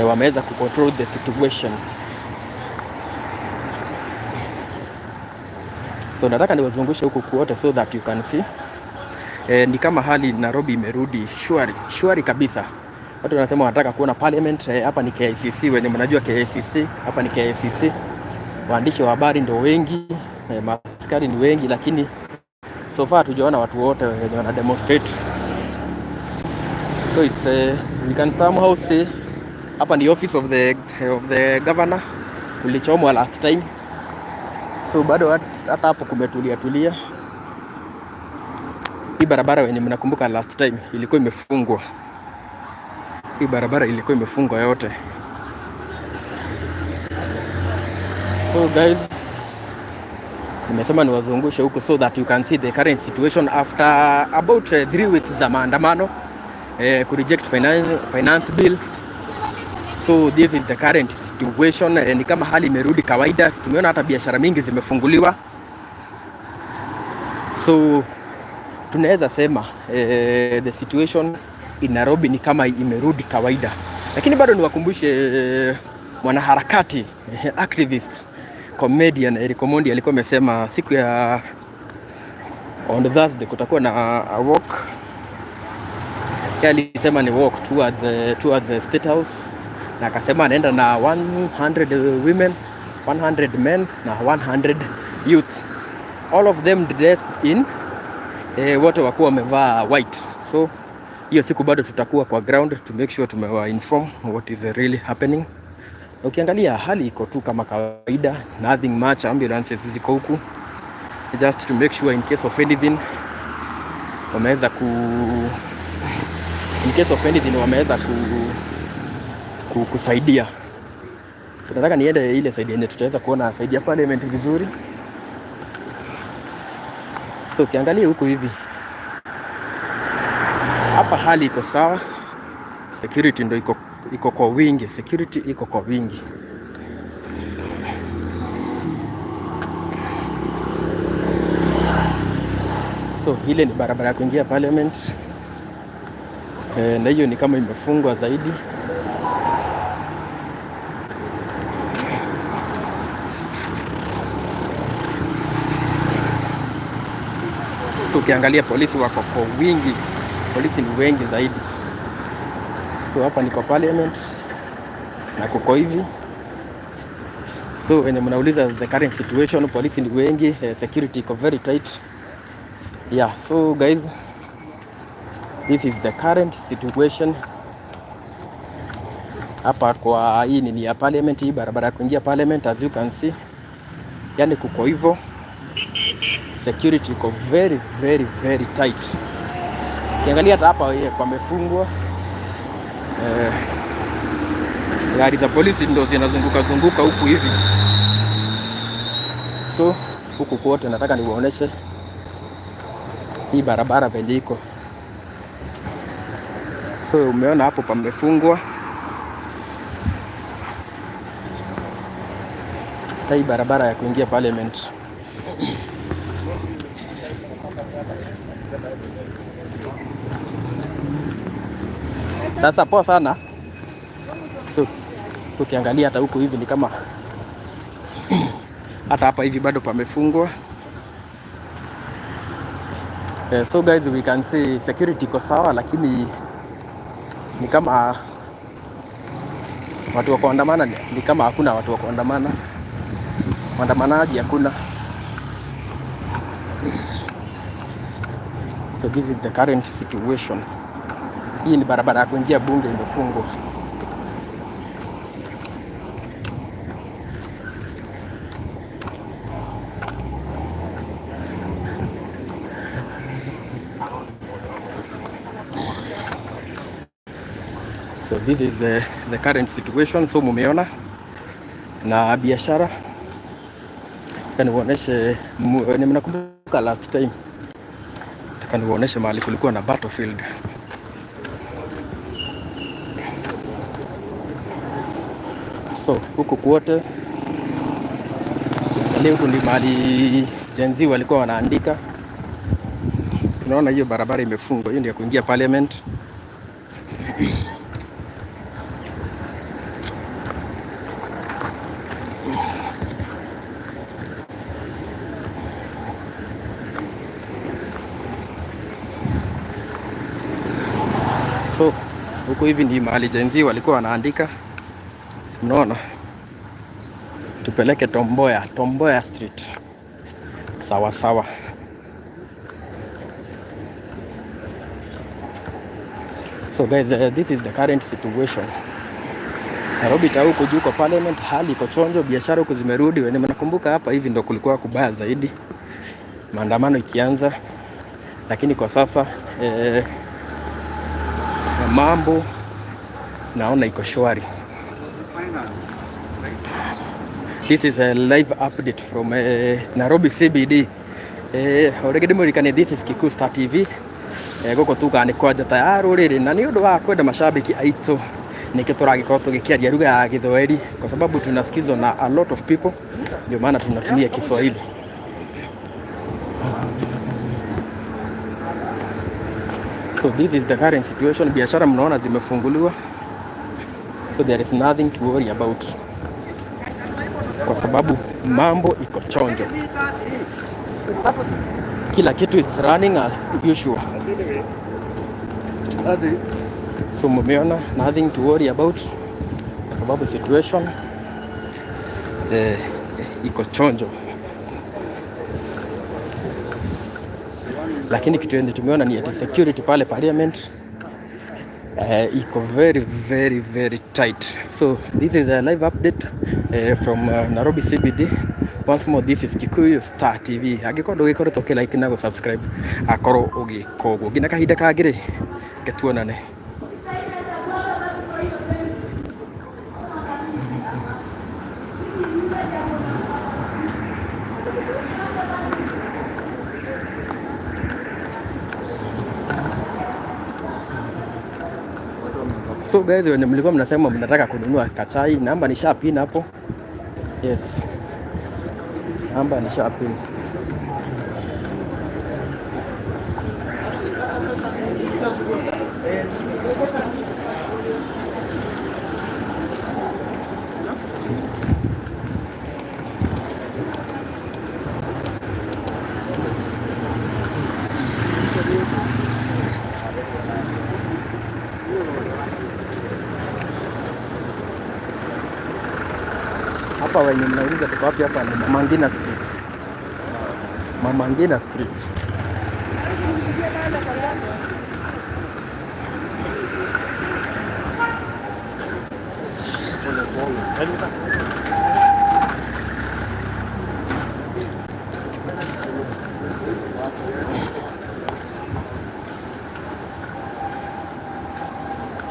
wameweza kucontrol the situation. So nataka niwazungushe huku kwote so that you can see. Ni kama hali Nairobi imerudi shwari shwari kabisa. Watu wanasema wanataka kuona parliament. Hapa ni KICC, wenye mnajua KICC, hapa ni KICC. Waandishi wa habari ndio wengi, maaskari ni wengi, lakini so far hatujaona watu wote wenye wana demonstrate. So it's we can somehow say hapa ni office of the governor, kulichomwa last time, so bado hata hapo kumetulia tulia. Hii barabara wenye mnakumbuka last time ilikuwa imefungwa, hii barabara ilikuwa imefungwa yote. So guys, nimesema niwazungushe huko so that you can see the current situation after about 3 weeks za maandamano ku reject finance bill. So this is the current situation. Ni kama hali imerudi kawaida. Tumeona hata biashara mingi zimefunguliwa, so tunaweza sema the situation in Nairobi ni kama imerudi kawaida, lakini bado niwakumbushe mwanaharakati activist, comedian Eric Omondi alikuwa amesema siku ya on Thursday kutakuwa na a walk. Yeye alisema ni walk towards the State House, na akasema anaenda na 100 women, 100 men na 100 youth, all of them dressed in wote wakuwa wamevaa white. So hiyo siku bado tutakuwa kwa ground to make sure tumewa inform what is really happening. Ukiangalia hali iko tu kama kawaida, nothing much. Ambulances ziko huku just to make sure in case of anything wameweza ku in case of anything wameweza ku kusaidia. So nataka niende ile side yenye tutaweza kuona side ya parliament vizuri. So ukiangalia huku hivi, hapa hali iko sawa, security ndo iko kwa wingi, security iko kwa wingi. So ile ni barabara ya kuingia parliament na hiyo ni kama imefungwa zaidi. So ukiangalia polisi wako kwa wingi, polisi ni wengi zaidi. So hapa niko parliament na kuko hivi. So wenye mnauliza the current situation, polisi ni wengi, security iko very tight. Yeah, so guys, this is the current situation hapa kwa hii nini ya parliament, hii barabara ya kuingia parliament, as you can see, yani kuko hivyo, security iko very very very tight. Ukiangalia hata hapa pamefungwa, gari za polisi ndo zinazunguka zunguka huku hivi. So huku kote nataka niwaoneshe hii barabara venye iko. So umeona hapo pamefungwa. Hii barabara ya kuingia parliament. Sasa poa sana. So ukiangalia hata huku hivi ni kama hata hapa hivi bado pamefungwa. So guys, we can see security iko sawa, lakini ni kama watu wa kuandamana ni kama hakuna watu wa kuandamana, waandamanaji hakuna. So this is the current situation. Hii ni barabara ya kuingia bunge imefungwa. So this is the current situation. So mumeona na biashara, niwaoneshe, mnakumbuka last time, nataka niwaoneshe mahali kulikuwa na battlefield. So huku kwote, angalia huku ndi mahali Gen Z walikuwa wanaandika. Tunaona hiyo barabara imefungwa, hiyo ndio kuingia parliament. So huku hivi ndi mahali Gen Z walikuwa wanaandika, mnaona. Tupeleke Tom Mboya, Tom Mboya Street. Sawa sawa. So guys, this is the current situation. Nairobi ta huko juu kwa parliament hali iko chonjo, biashara huko zimerudi. Wenye mnakumbuka hapa hivi ndo kulikuwa kubaya zaidi, maandamano ikianza, lakini kwa sasa mambo naona iko shwari. This is a live update from Nairobi CBD. Already murikane, this is Kikuyu Star TV. Gũkũ tugaga nĩ kwa njata ya rũrĩrĩ, na nĩ ũndũ wa kwenda mashabiki aitũ nĩkĩo tũragĩkorwo tũgĩkĩaria lugha ya Gĩthwaĩri kwa sababu tunasikizwa na a lot of people, ndio maana tunatumia Kiswahili. So this is the current situation. Biashara mnaona zimefunguliwa, so there is nothing to worry about kwa sababu mambo iko chonjo, kila kitu it's running as usual. So mumeona nothing to worry about kwa sababu situation iko chonjo, lakini kitu yenye tumeona ni ati security pale parliament iko very very very tight. So this is a live update from Nairobi CBD. Once more, this is Kikuyu Star TV. Angĩkorwo ndũgĩkoretwo ũkĩ like na gũ subscribe, akorwo ũgĩka ũguo. Nginya kahinda kangĩ rĩ, reke tuonane. So guys, wenye mlikuwa mnasema mnataka kununua kachai, namba ni pin hapo. Yes, namba ni pin. Hapa wenye mnauliza tuko wapi, hapa ni Mama Ngina Street. Mama Ngina Street.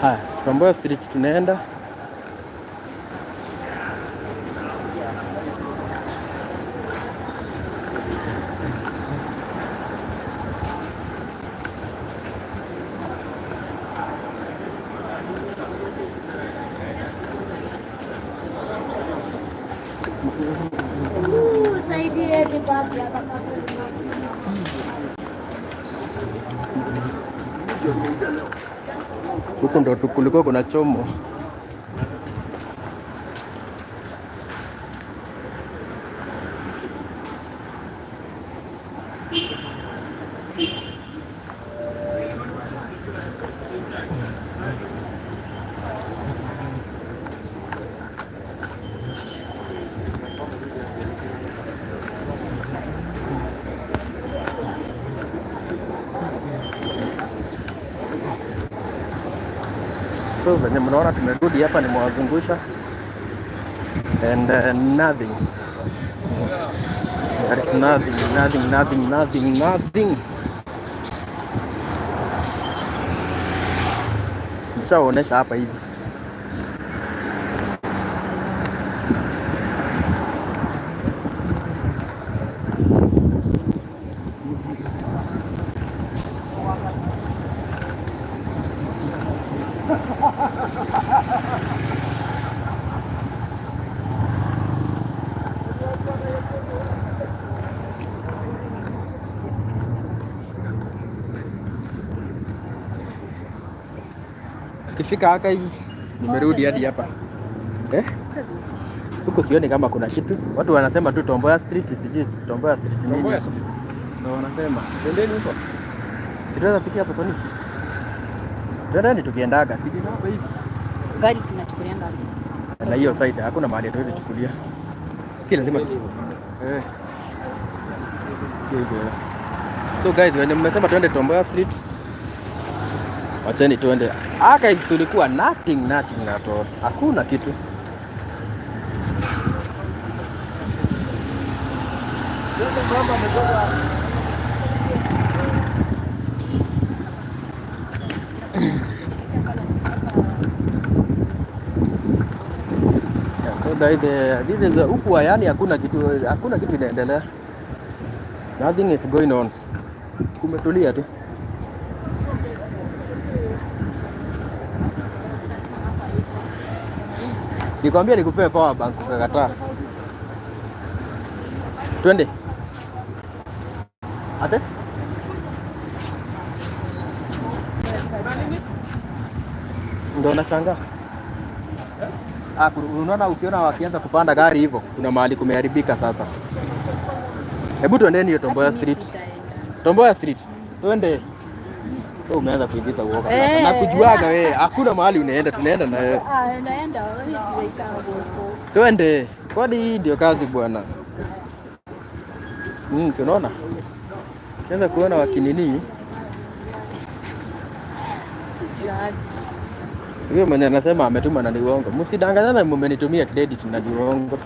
Haya, Tom Mboya Street tunaenda. Huku ndo kulikuwa kuna chomo. So venye mnaona tumerudi hapa, nimewazungusha and nothing. There is nothing, nothing, nothing, nothing, nothing. Nishaonesha hapa hivi. Ukifika Archives nimerudi hadi hapa. Eh? Huku sioni kama kuna kitu. Watu wanasema tu Tom Mboya Street, sijui Tom Mboya Street nini. Tom Mboya Street. Ndio wanasema. Twendeni huko. Si tunaweza pitia hapo Soni? Twendeni tukiendaga. Si ndio hapa hivi. Gari tunachukulianga wapi? Na hiyo site hakuna mahali hatuwezi chukulia. Si lazima tuchukue. Eh. Hiyo. So guys, wenye mmesema tuende Tom Mboya Street, wacheni tuende. Archives tulikuwa nothing nothing at all. Hakuna kitu. Yeah, so guys, this is huku yani hakuna kitu inaendelea. Nothing is going on. Kumetulia tu. Nikwambia nikupee power bank ukakataa. Twende. Ate? Ndio nashangaa. Ah, unaona ukiona wakianza kupanda gari hivyo, kuna mahali kumeharibika sasa. Hebu tuendeni hiyo Tom Mboya Hadi mimi Street. sitaenda. Tom Mboya Street. Twende. Wewe umeanza kuingiza uoga sasa. Eh. Nakujuaga wewe, hakuna mahali unaenda, tunaenda na wewe. Ah, naenda wewe tulikaa huko. Twende. Kwani hii ndio kazi bwana. Si unaona? Sasa kuona wakinini, Jirani. huyo mwenye anasema ametuma na ni uongo. Msidanganyane, mmenitumia credit na ni uongo.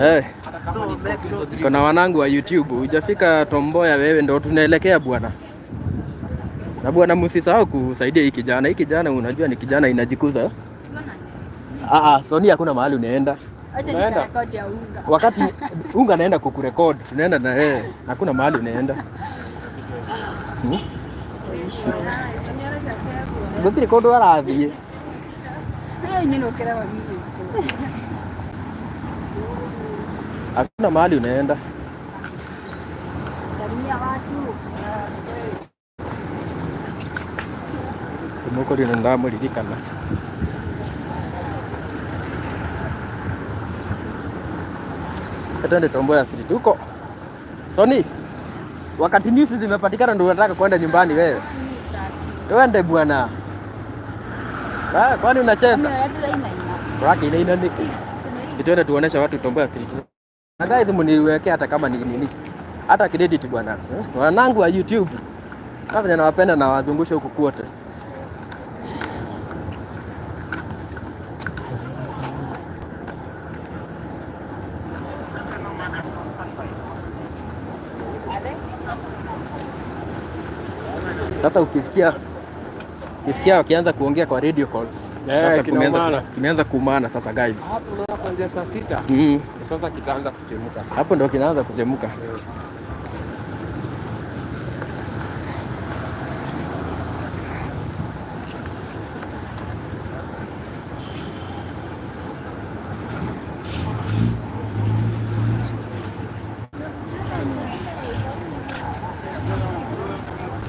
Eh. Kuna wanangu wa YouTube, hujafika Tom Mboya wewe, ndo tunaelekea bwana. Na bwana, msisahau kusaidia hii kijana. Hii kijana unajua ni kijana inajikuza. Ah ah, Soni hakuna mahali unaenda. Acha Unaenda? nitarekodi ya unga. Wakati unga naenda kukurekodi, tunaenda na yeye. Hakuna mahali unaenda. Hmm? Gũtirĩ kũndũ arathiĩ. Nayo nyino kera mimi. Hakuna mahali unaenda. Salimia watu. Mũkũrĩ ndamũririkana. Twende Tom Mboya Street huko. Soni, wakati news zimepatikana ndio unataka kwenda nyumbani wewe. Mimi sitaki. Twende bwana. Ah, kwani unacheza? Raki ina ina niki. Si twende tuoneshe watu Tom Mboya Street. Na guys mniwekee hata kama ni nini. Hata credit bwana. Eh, wanangu wa YouTube. Kama vile nawapenda na wazungushe huku kwote. Sasa ukisikia wakianza kuongea kwa radio calls. Eh, Sasa kinaumana. kimeanza kuumana sasa guys. Hapo unaona kuanzia saa 6 sasa kitaanza kuchemuka. Hapo ndo kinaanza kuchemuka.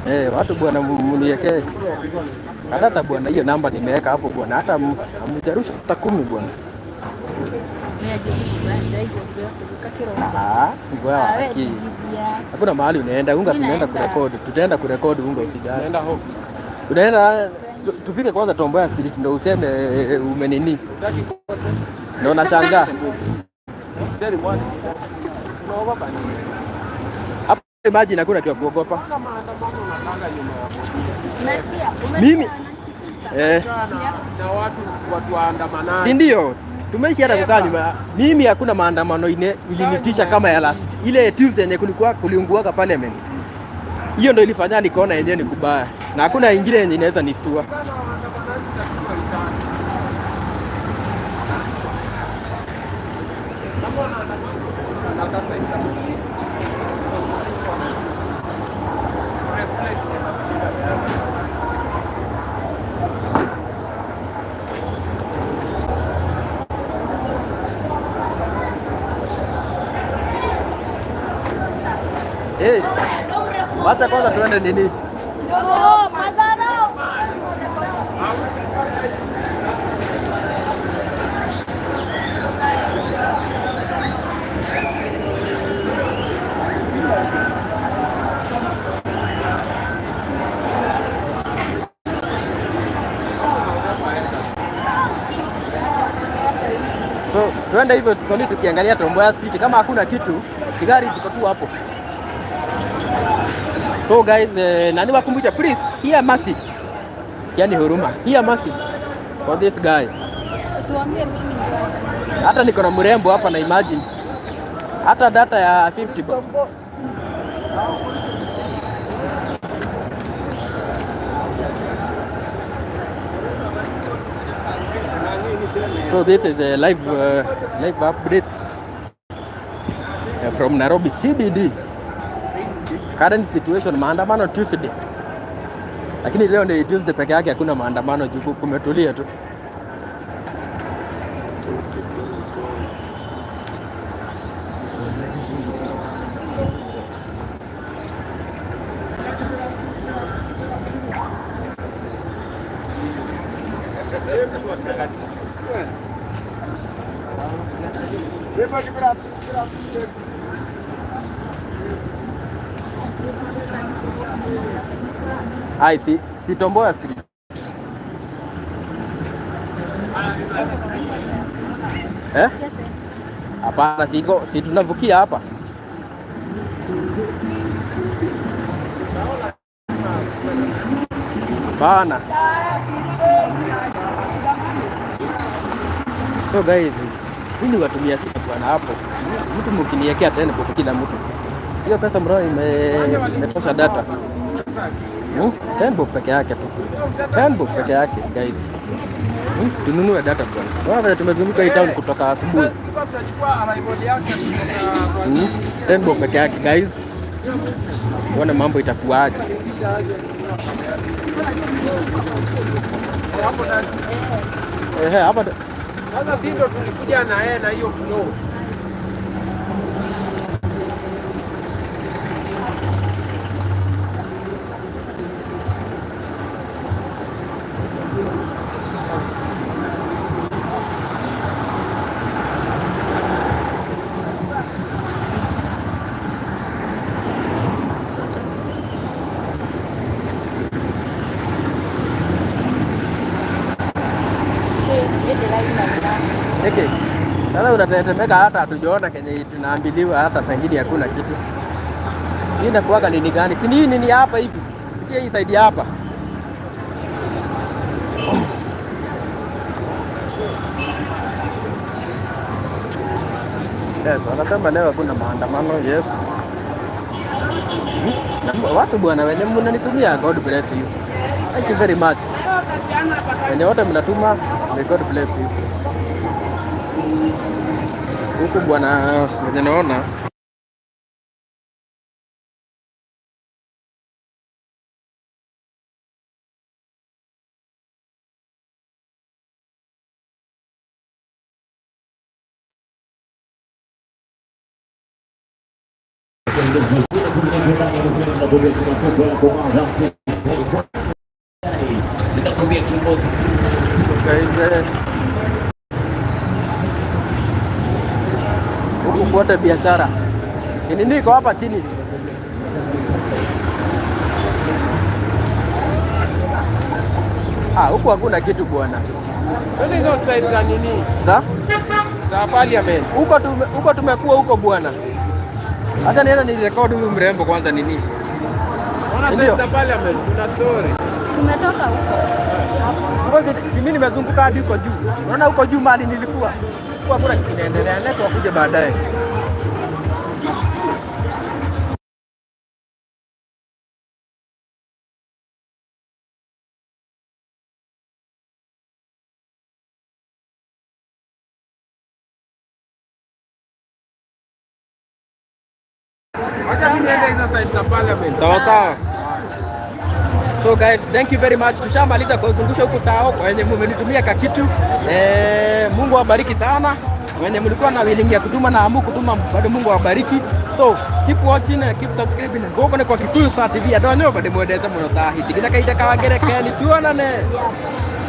Eh, watu bwana mniwekee hata bwana, hiyo namba nimeweka hapo bwana, hata hamjarusha hata 10 bwana. Ah, ngoja haki. Hakuna mahali unaenda, unga tunaenda kurekodi. Tutaenda kurekodi unga usijali. Naenda home. Tunaenda tufike kwanza Tom Mboya Street ndio useme umenini. Hutaki kuwa Ndio nashangaa. Very one. unaogopa nini? Hapo imagine hakuna kitu ya kuogopa. Kama maandamano unataka nyuma ya Umesikia? Mimi eh, na watu waandamanaji. si ndio? Tumeishi hata kukaa nyuma. Mimi hakuna maandamano ilinitisha kama ya last. Ile Tuesday yenye kulikuwa kuliunguaga parliament. Hiyo ndio ilifanya nikaona yenyewe ni kubaya. Na hakuna ingine yenye inaweza nistua. Kana waandamanaji utapigwa risasi. Kama wanaandamana, hata sasa hivi. Reflect ya mazingira. Eh. Wacha kwanza tuende nini? So tuende hivyo Soli, tukiangalia Tom Mboya Street kama hakuna kitu, sigari ziko tu hapo. So guys, nani wakumbusha please, here mercy. Sikiani huruma. Here mercy for this guy. Usiwaambie mimi ndio. Hata niko na mrembo hapa na imagine. Hata data ya 50 bob. So this is a live updates from Nairobi CBD. Current situation, maandamano Tuesday. Lakini leo ni Tuesday peke yake, hakuna maandamano juu kumetulia tu. Ai, si Tom Mboya Street. Eh? Hapana, siko, si tunavukia hapa. Hapana. So guys, mimi watumia sita bwana hapo. Mtu mkiniwekea tena kwa kila mtu. Hiyo pesa mro imetosha data. 10 bob peke yake tu. 10 bob peke yake, guys. Tununue data bwana. Unaona vile tumezunguka hii town kutoka asubuhi. 10 bob peke yake, guys. Uone mambo itakuwaje. Ehe, hapa Sasa si ndo tulikuja na yeye na hiyo flow. Eke. Sasa unatetemeka hata hatujaona kenye tunaambiliwa, hata pengine hakuna kitu. Hii inakuwaga nini gani? Si nini nini hapa hivi? Pitia hii side hapa. Yes, wanasema leo hakuna maandamano. Yes. Na watu bwana wenye mnanitumia, God bless you. Thank you very much. Wenye wote mnatuma, may God bless you. Huku bwana wenye naona guys, huku kote biashara ni nini iko hapa chini. Ah, huku hakuna kitu bwana. Twende hizo style za nini? Za? Za parliament. Huko tumekuwa huko bwana. Hata nienda nirekodi huyu mrembo kwanza nini. Ona Ndio. style za parliament kuna story. Tumetoka huko. Huko mimi nimezunguka hadi huko juu. Unaona huko juu mahali nilikuwa. Huko hakuna kitu kinaendelea. Leo wakuje baadaye. Wacha mimi niende hizo side za parliament. Sawa sawa. So guys, thank you very much. Tushamaliza kuzungusha huko tao kwa wenye mmenitumia kakitu. Mungu awabariki sana. Wenye mlikuwa na willing ya kutuma na amu kutuma, bado Mungu awabariki. So keep watching, keep subscribing. Gũkũ nĩ kwa Kikuyu Star TV. Andũ a nyũmba, ndĩmwendete mũno ta hiti. Nginya kahinda kangĩ, rekeni tuonane. Yeah.